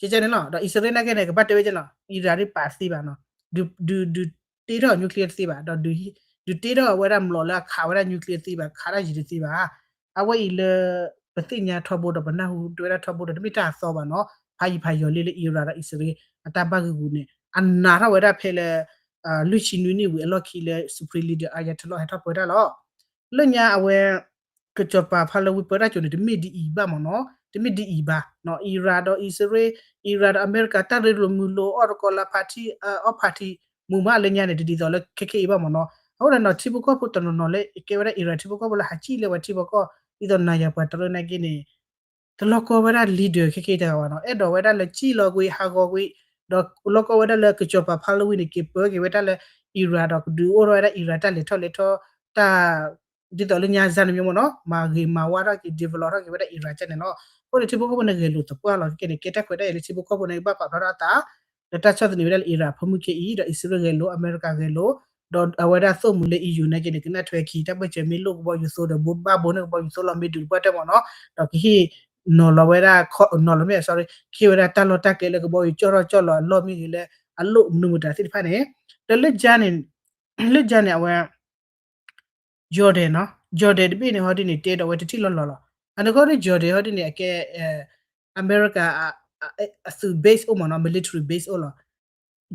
ကဲကဲန့ၣ်လီၤ. ဒီးအံၣ်စရ့လးနာ်က့န့ၣ် ကဘၣ်တဲဝဲကဲလီၤ Iran ဒ်ပာ်သ့ဘၣ်နီၤ, ဒုးတ့ထီၣ် nuclear တသ့ဘၣ်, ဒီးဒုးတ့ထီၣ်ဝဲဒၣ်မျိာ်လၢအခးဝဲဒၣ် nuclear တသ့ဘၣ်, ခးတၢ်ယံၤတသ့ဘၣ်, အဝဲအံၤလၢ ပသ့ၣ်ညါထီဘိဒီးပနၢ်ဟူတ့ဝဲဒၣ်ထီဘိဒီး တမ့ၢ်တၢ်အသီဘၣ်နီၤ, ဖးယံၤဖးယီၤလံလၢ Iran ဒီးအံၣ်စရ့လး အတၢ်ဘၣ်ဂ့ၢ်ဂူာ်န့ၣ် အနာ်ထီၣ်ဝဲဒၣ်ဖဲလၢ လွံၢ်ဆံနွံနံၣ်ဝံၤအလီၢ်ခံလၢ Supreme Leader Ayatollah ဟဲထီၣ်ပၢတၢ်လီၤ. လၢညါအဝဲ ကစီၤပၤဖးလီၤဝံၤပၢတၢ်ကိၤန့ၣ် တမ့ၢ်ဒ်အံၤဘၣ်မ့ၢ်နီၤ, တမ့ၢ်ဒ်အံၤဘၣ်, Iran ဒီးအံၣ်စရ့လး, Iran ဒီးအမဲရကၤ တၢ်ရ့လိာ်မုာ်လိာ် အီၣ်တကီလၢ party အီၣ် party မုာ်မးလၢညါန့ၣ် တဒ်သိးလၢခဲခဲအံၤဘၣ်မ့ၢ်နီၤ, အဃိဒီးနီၤ ထံဖိကီၢ်ဖိတနီၤနီၤလၢကဲဝဲဒၣ် Iran ထံဖိကီၢ်ဖိလၢဟးစံၣ်လၢဝဲထံဖိကီၢ် ဒ်သိးနၤယၤပှၤတရၢနာ်က့န့ၣ် တလိၣ်ကီဝဲဒၣ် leader ခဲခဲတဂၤဘၣ်နီၤ, အဲၣ်ဒိးဝဲဒၣ်လၢစံၣ်လီၤကွံာ် ဟးဂီၤကွံာ်, ဒီးလိၣ်ကီဝဲဒၣ်လၢကစီၤပၤဖးလီၤဝံၤန့ၣ် က့ၤပၢက့ၤဝဲဒၣ်လၢ Iran ဒီးကဒုးအိၣ်ထီၣ်ဝဲဒၣ် Iran တၢ်လဲၤထီၣ်လဲၤထီၣ် တၢ် ဒ်သိးလၢညါစၢ်န့ၣ်မ့ၢ်နီၤ မၤဂ့ၤမၤဝါထီၣ်က့ၤ develop ထီၣ်က့ၤဝဲဒၣ် Iran ကဲန့ၣ်လီၤ. အဃိန့ၣ် ထံဖိကီၢ်ဖိန့ၣ်ဂဲၤလိာ်သပှၢ်လီၤ ခဲကဲန့ၣ် ကဲတၢ်ခွဲးတၢ်ယာ်လၢထံဖိကီၢ်ဖိန့ၣ် ကဘၣ်ပာ်ဖျါထီၣ်အသး ဒီးတၢ်ဆီၣ်သနံးဝဲဒၣ်လၢ Iran အဖိမုၣ်ခဲအံၤ ဒီးအံၣ်စရ့လးဂဲၤလိာ် အမဲရကၤဂဲၤလိာ် ဒီးအဝဲဒၣ်သိၣ်မှံၤလၢ EU နာ်က့န့ၣ် ကနၣ်ထွဲခံ တၢ်ဘၢၣ်စၢၤမ့ၢ်လိၣ်ကဘီယူၤသိဒီး ဘိးဘၣ်ဘိန့ၢ်ကဘီယူၤသိလီၤ မ့ၢ်ဒုးတပှၢ်တၢၢ်မ့ၢ်နီၤ ဒီးကဟ့ၣ်နီၤလီၤဝဲဒၣ် နီၤလီၤမ့ၢ် sorry ကဟ့ၣ်ဝဲဒၣ်တၢ်လီၢ်တၢ်ကျဲလၢကဘီယူၤကၠီၣ်ထီၣ်ကၠီၣ်လီၤအလီၢ်မ့ၢ်ဂ့ၤလၢ အလိၣ်မနုၤမတၤသ့ၣ်တဖၣ်န့ၣ် ဒီးလၢ လၢ Jordan န့ၣ် အဝဲ Jordan နီၤ Jordan တဘ့ၣ်န့ၣ် ဟီဒ်န့ၣ် တဲဒီးဝဲတထံၣ်လီၤလီၤလီၤ အနီၢ်ကီၢ်ဒ် Jordan ဟီဒ်န့ၣ် အကဲ အမဲရကၤ အသုး base အိၣ်မ့ၢ်နီၤ military base အိၣ်လီၤ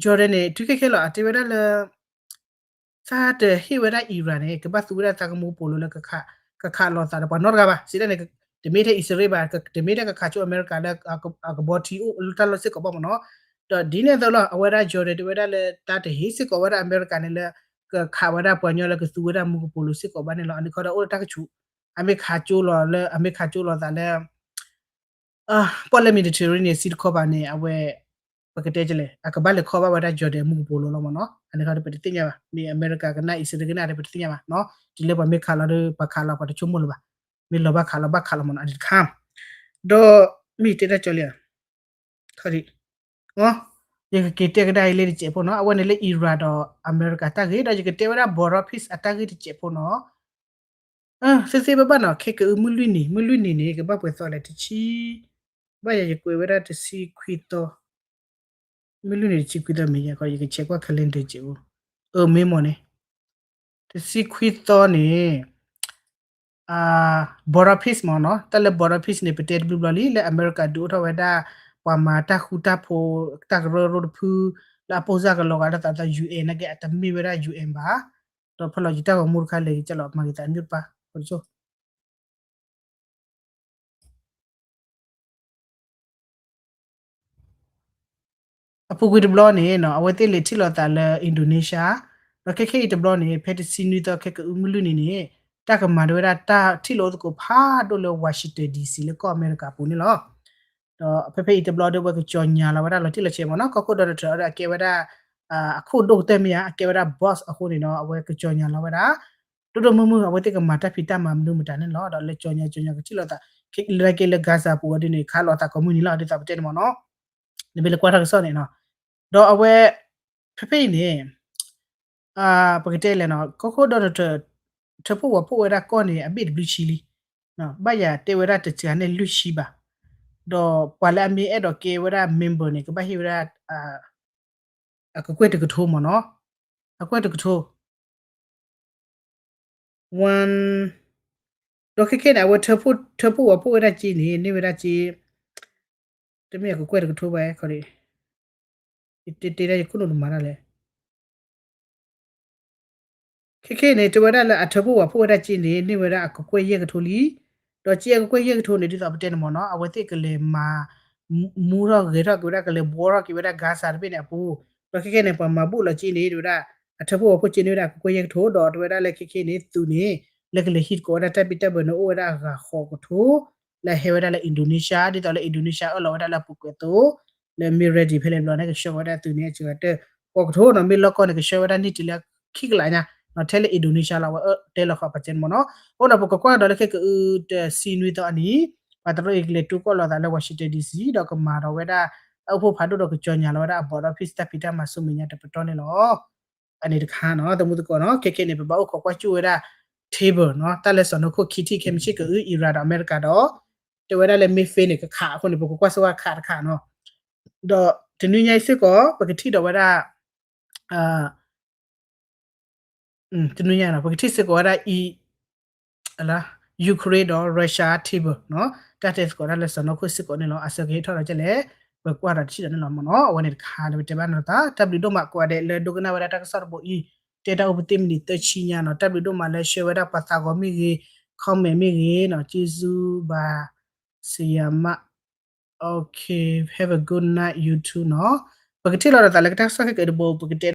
Jordan န့ၣ် ထုးခဲခဲလီၤ အတဲဝဲဒၣ်လၢ သးတဟ့ၣ်ဝဲဒၣ် Iran န့ၣ် ကဘၣ်သူဝဲဒၣ်သးကမူပိာ်လိၤလၢ ကခးလိာ်သးဒီးပှၤနီတဂၤဘၣ် စံးဒ်န့ၣ် တမ့ၢ်ထဲအံၣ်စရ့လးဘၣ် တမ့ၢ်ထဲကခးကၠိအမဲရကၤလၢ အကဘီထံအိၣ်လၢတၢ်လီၢ်စ့ၢ်ကီးဘၣ်မ့ၢ်နီၤ ဒီးဒ်န့ၣ်အသိးလီၤ အဝဲဒၣ် Jordan တဲဝဲဒၣ်လၢ တၢ်တဟ့ၣ်စ့ၢ်ကီးဝဲဒၣ်အမဲရကၤန့ၣ်လၢ ကခးဝဲဒၣ်ပှၤကညီလၢကသူဝဲဒၣ်မူကပိာ်လိၤစ့ၢ်ကီးဘၣ်န့ၣ်လီၤ အန့ၣ်ခီဒီးအိၣ်လၢတၢ်ကဆူး အမ့ၢ်ခးကၠိလီၤလၢ အမ့ၢ်ခးကၠိလီၤသးလၢ ပီၣ်လဲၣ် Mediterranean Sea တခီပၤန့ၣ် အဝဲ ပကတဲကလဲၣ် အကဘၣ်လဲၤခီဘၣ်ဝဲဒၣ် Jordan မူကပိာ်လိၤလီၤမ့ၢ်နီၤ အန့ၣ်ခီဒီးပတသ့ၣ်ညါဘၣ် မ့ၢ်အမဲရကၤကနၣ်အံၣ်စရ့လးကနၣ်ဒီးပတသ့ၣ်ညါဘၣ်နီၤ တုၤလၢပှၤမ့ၢ်ခးလီၤဒီး ပှၤခးလီၤပှၤတဆိကမိၣ်လၢၤဘၣ် မ့ၢ်လီၤဘၣ်ခးလီၤဘၣ်ခးလီၤမ့ၢ်နီၤ အန့ၣ်တခါ ဒီး မ့ၢ်တဲတၢ်ကၠီလံဧါ ခီဒံး ယကက့ၤတဲကဒါအံၤလၢတစဲးဖိနီၤ အဝဲန့ၣ်လၢ Iran ဒီးအမဲရကၤတၢ်ဂ့ၢ် ဒီးယကတဲဝဲဒၣ် border peace အတၢ်ဂ့ၢ်တစဲးဖိနီၤ သ့သ့ဘၣ်ဘၣ်နီၤ ခဲကအုမုၢ်လွံၢ်နံၤ မုၢ်လွံၢ်နံၤန့ၣ် ကဘၣ်ပှဲၤသီလဲၣ်တဆံ ဘၣ်ယၤယကွဲးဝဲဒၣ်တဆံခွံသီ မ့ၢ်လွံၢ်နံၤတဆံခွံသီမ့ၢ်ယဲ ယကဆဲးကွၢ် calendar က့ၤအိၣ်, အမ့ၢ်မ့ၢ်န့ၣ် တဆံခွံသီန့ၣ် Border Peace မ့ၢ်နီၤ, တၢ်လၢ Border Peace န့ၣ် ပတဲတဘျုးဘျီလံ လၢအမဲရကၤဒုးအိၣ်ထီၣ်ဝဲဒၣ် ပှၤမၤတၢ်ဃူတၢ်ဖိး တၢ်ကရၢကရိတဖု လၢအပိၢ်စၢ်ကလီၤဂာ်ဒ်သိး UN နာ်က့ အတမ့ၢ်ဝဲဒၣ် UN ဘၣ်, ဒီးဖဲလီၤယံၤတၢ်ဂီၤမူတခါလဲၤက့ၤကၢ်လီၤ မၤက့ၤသးမ့ၢ်တပၢ် အပူၤကွံာ်တဘျီန့ၣ်နီၤ အဝဲသ့ၣ်လဲၤထံၣ်လိာ်သးလၢ Indonesia, ဒီးခဲခဲအံၤတဘျီန့ၣ် ဖဲတဆံနွံသီခဲကအုမုၢ်လွံၢ်နံၤန့ၣ် တၢ်ကမၤဒၣ်ဝဲဒၣ်တၢ်ထံၣ်လိာ်အိၣ်သကိးဖးဒိၣ်လၢ Washington D C လၢကီၢ်အမဲရကၤအပူၤန့ၣ်လီၤ. ဒီးဖဲဖဲအံၤတဘျီဒီး အဝဲကစီၤညါလီၤဝဲဒၣ်လီၤတံၢ်လီၤဆဲးမ့ၢ်နီၤ ကီၢ်ခိၣ် Donald Trump ဒီးအကဲဝဲဒၣ် အခိၣ်ဒိၣ်ကတၢၢ်မ့ၢ်ဧါ အကဲဝဲဒၣ် boss အဃိန့ၣ်နီၤ အဝဲကစီၤညါလီၤဝဲဒၣ် ဒိၣ်ဒိၣ်မုၢ်မုၢ် အဝဲသ့ၣ်ကမၤတၢ်ဖံးတၢ်မၤမနုၤမတၤန့ၣ်လီၤ. ဒီးလဲၤကစီၤညါကစီၤညါကထံၣ်လိာ်သး လၢက့လၢ Gaza ပူၤဝဲဒ်န့ၣ် ခးလိာ်သးကိးမုၢ်နံၤလီၤ ဒ်သိးပတဲန့ၣ်မ့ၢ်နီၤ နမ့ၢ်လဲၤကွၢ်ထီၣ်ကစီၣ်န့ၣ်နီၤ ဒီးအဝဲ ဖဲဖဲအံၤန့ၣ် ပကတဲလဲၣ်နီၤ ကီၢ်ခိၣ် Donald Trump ထၢဖှိၣ်ဝီၤဖှိၣ်ဝဲဒၣ်ကီၢ်န့ၣ် အဘ့ၣ်တဘျုးဆံလံ, ဘၣ်ယၤတဲဝဲဒၣ်တစှၤန့ၣ်လွံၢ်ဆံဘၣ်, ဒီးပှၤလၢအမ့ၢ်အဲၣ်ဒိးကဲဝဲဒၣ် member န့ၣ် ကဘၣ်ဟ့ၣ်ဝဲဒၣ် အကကွဲၢ်တကထိမ့ၢ်နီၤ, အကွဲၢ်တကထိ one ဒီးခဲခဲန့ၣ် အဝဲထၢဖှိၣ်ဝီၤဖှိၣ်ဝဲဒၣ်က့န့ၣ် န့ၢ်ဝဲဒၣ်က့ တမ့ၢ်အကကွဲၢ်တကထိဘၣ် ခီဒံး ယတဲတဲဒၣ်ယခိၣ်နူာ်တမၤတၢ်လဲၣ် ခဲခဲန့ၣ် တဲဝဲဒၣ်လၢအထၢဖှိၣ်ဝီၤဖှိၣ်ဝဲဒၣ်က့န့ၣ် န့ၢ်ဝဲဒၣ်အကကွဲၢ်ယဲၢ်ကထိလံ, ဒီးက့အကကွဲၢ်ယဲၢ်ကထိန့ၣ် ဒ်သိးပတဲန့ၣ်မ့ၢ်နီၤ အဝဲသ့ၣ်ကလဲၤမၤ မူထီၣ်ဂဲၤထီၣ်က့ၤဝဲဒၣ် ကလဲၤဘှီထီၣ်က့ၤဝဲဒၣ် Gaza တဘ့ၣ်န့ၣ်အပူၤ, ဒီးခဲခဲန့ၣ် ပှၤမၤဘူၣ်လီၤက့န့ၣ် တဲဝဲဒၣ် အထၢဖှိၣ်ဝီၤဖှိၣ်က့န့ၢ်ဝဲဒၣ်အကကွဲၢ်ယဲၢ်ကထိ ဒီးတဲဝဲဒၣ်လၢခဲခဲန့ၣ် သုးန့ၣ် လၢကလဲၤဟံးသကိးဝဲဒၣ်တၢ်ဘံၣ်တၢ်ဘၢန့ၣ် အိၣ်ဝဲဒၣ်အဂၤဃိးကထိ လၢဟဲဝဲဒၣ်လၢ Indonesia ဒ်သိးလၢ Indonesia အၢၣ်လီၤဝဲဒၣ်လၢအပူၤကွံာ်အသိး လၢမ့ၢ် ready ဖဲလဲၣ်ဘျီန့ၣ် ကဆှၢဝဲဒၣ်သုးန့ၣ် အစှၤကတၢၢ် ဃိးကထိနီၤ မ့ၢ်လီၢ်ကီၢ်န့ၣ် ကဆှၢဝဲဒၣ်န့ၢ်တုၤလၢခံကလးညါ နီၤ ထဲလၢ Indonesia လီၤ အဝဲအၢတဲလီၤဃီၤပာ်စဲန့ၣ်မ့ၢ်နီၤ, အဃိဒီး ပကကွၢ်ဒီးလၢခဲကအုတဆံနွံသီအနံၤ ပှၤတရူးအံၤကလဲၤတူၢ်ကီၢ်လိာ်သးလၢ Washington D C ဒီးကမၤဒီးဝဲဒၣ် အအိၣ်ဖှိၣ်ဖးဒိၣ်ဒီးကစီၤညါလီၤဝဲဒၣ်အ border peace တၢ်ဖံးတၢ်မၤဆူမဲာ်ညါတပတီၢ်န့ၣ်လီၤ. အန့ၣ်တခါနီၤ သမူသကိးနီၤ ခဲခဲန့ၣ် ပဘၣ်အိၣ်ခိးကွၢ်စူၣ်ဝဲဒၣ် table နီၤ တၢ်လၢစီၤနိခိၣ်ခံထံၣ်ခဲမုၢ်ဆ့ၣ်ကအု Iran ဒီးအမဲရကၤဒီး တဲဝဲဒၣ်လၢမ့ၢ် fail န့ၣ် ကခးအဃိန့ၣ် ပကကွၢ်စၢၤဝဲခးတခါနီၤ, ဒီးတနွံညါအံၤစ့ၢ်ကီး ပကထံၣ်ဒီးဝဲဒၣ် တနွံညါနီၤ ပကထံၣ်စ့ၢ်ကီးဝဲဒၣ် Ukraine ဒီး Russia table နီၤ တၢ်တဲသကိးတၢ်လၢစီၤနိခိၣ်စ့ၢ်ကီးန့ၣ်လီၤ. အစၢကဟ့ၣ်ထီၣ်ဒီးကလဲၣ် ပကွၢ်ဒီးတထံၣ်ဒီးန့ၣ်လီၤမ့ၢ်နီၤ. အဝဲန့ၣ်တခါလၢပတဲဘၣ်န့ၣ်လီၤသး တၢ်ဘျုးဒိၣ်မးကိးဂၤဒဲးလၢဒိကနၣ်ဝဲဒၣ်တၢ်ကစီၣ်တဘိအံၤ တဲတၢ်အိၣ်ပသ့ၣ်မံးနံးသၢဆံညါနီၤ. တၢ်ဘျုးဒိၣ်မးလၢ share ဝဲဒၣ်ပှၤသးဂီၤမ့ၢ်ဂ့ၤ comment မ့ၢ်ဂ့ၤနီၤ ကျေးဇူးပါ ဆရာမ Okay, have a good night, you too နီၤ. ပကထံၣ်လိာ်ဒီးသးလၢကတၢ်ကစီၣ်ခဲကတဘိ ပကတဲ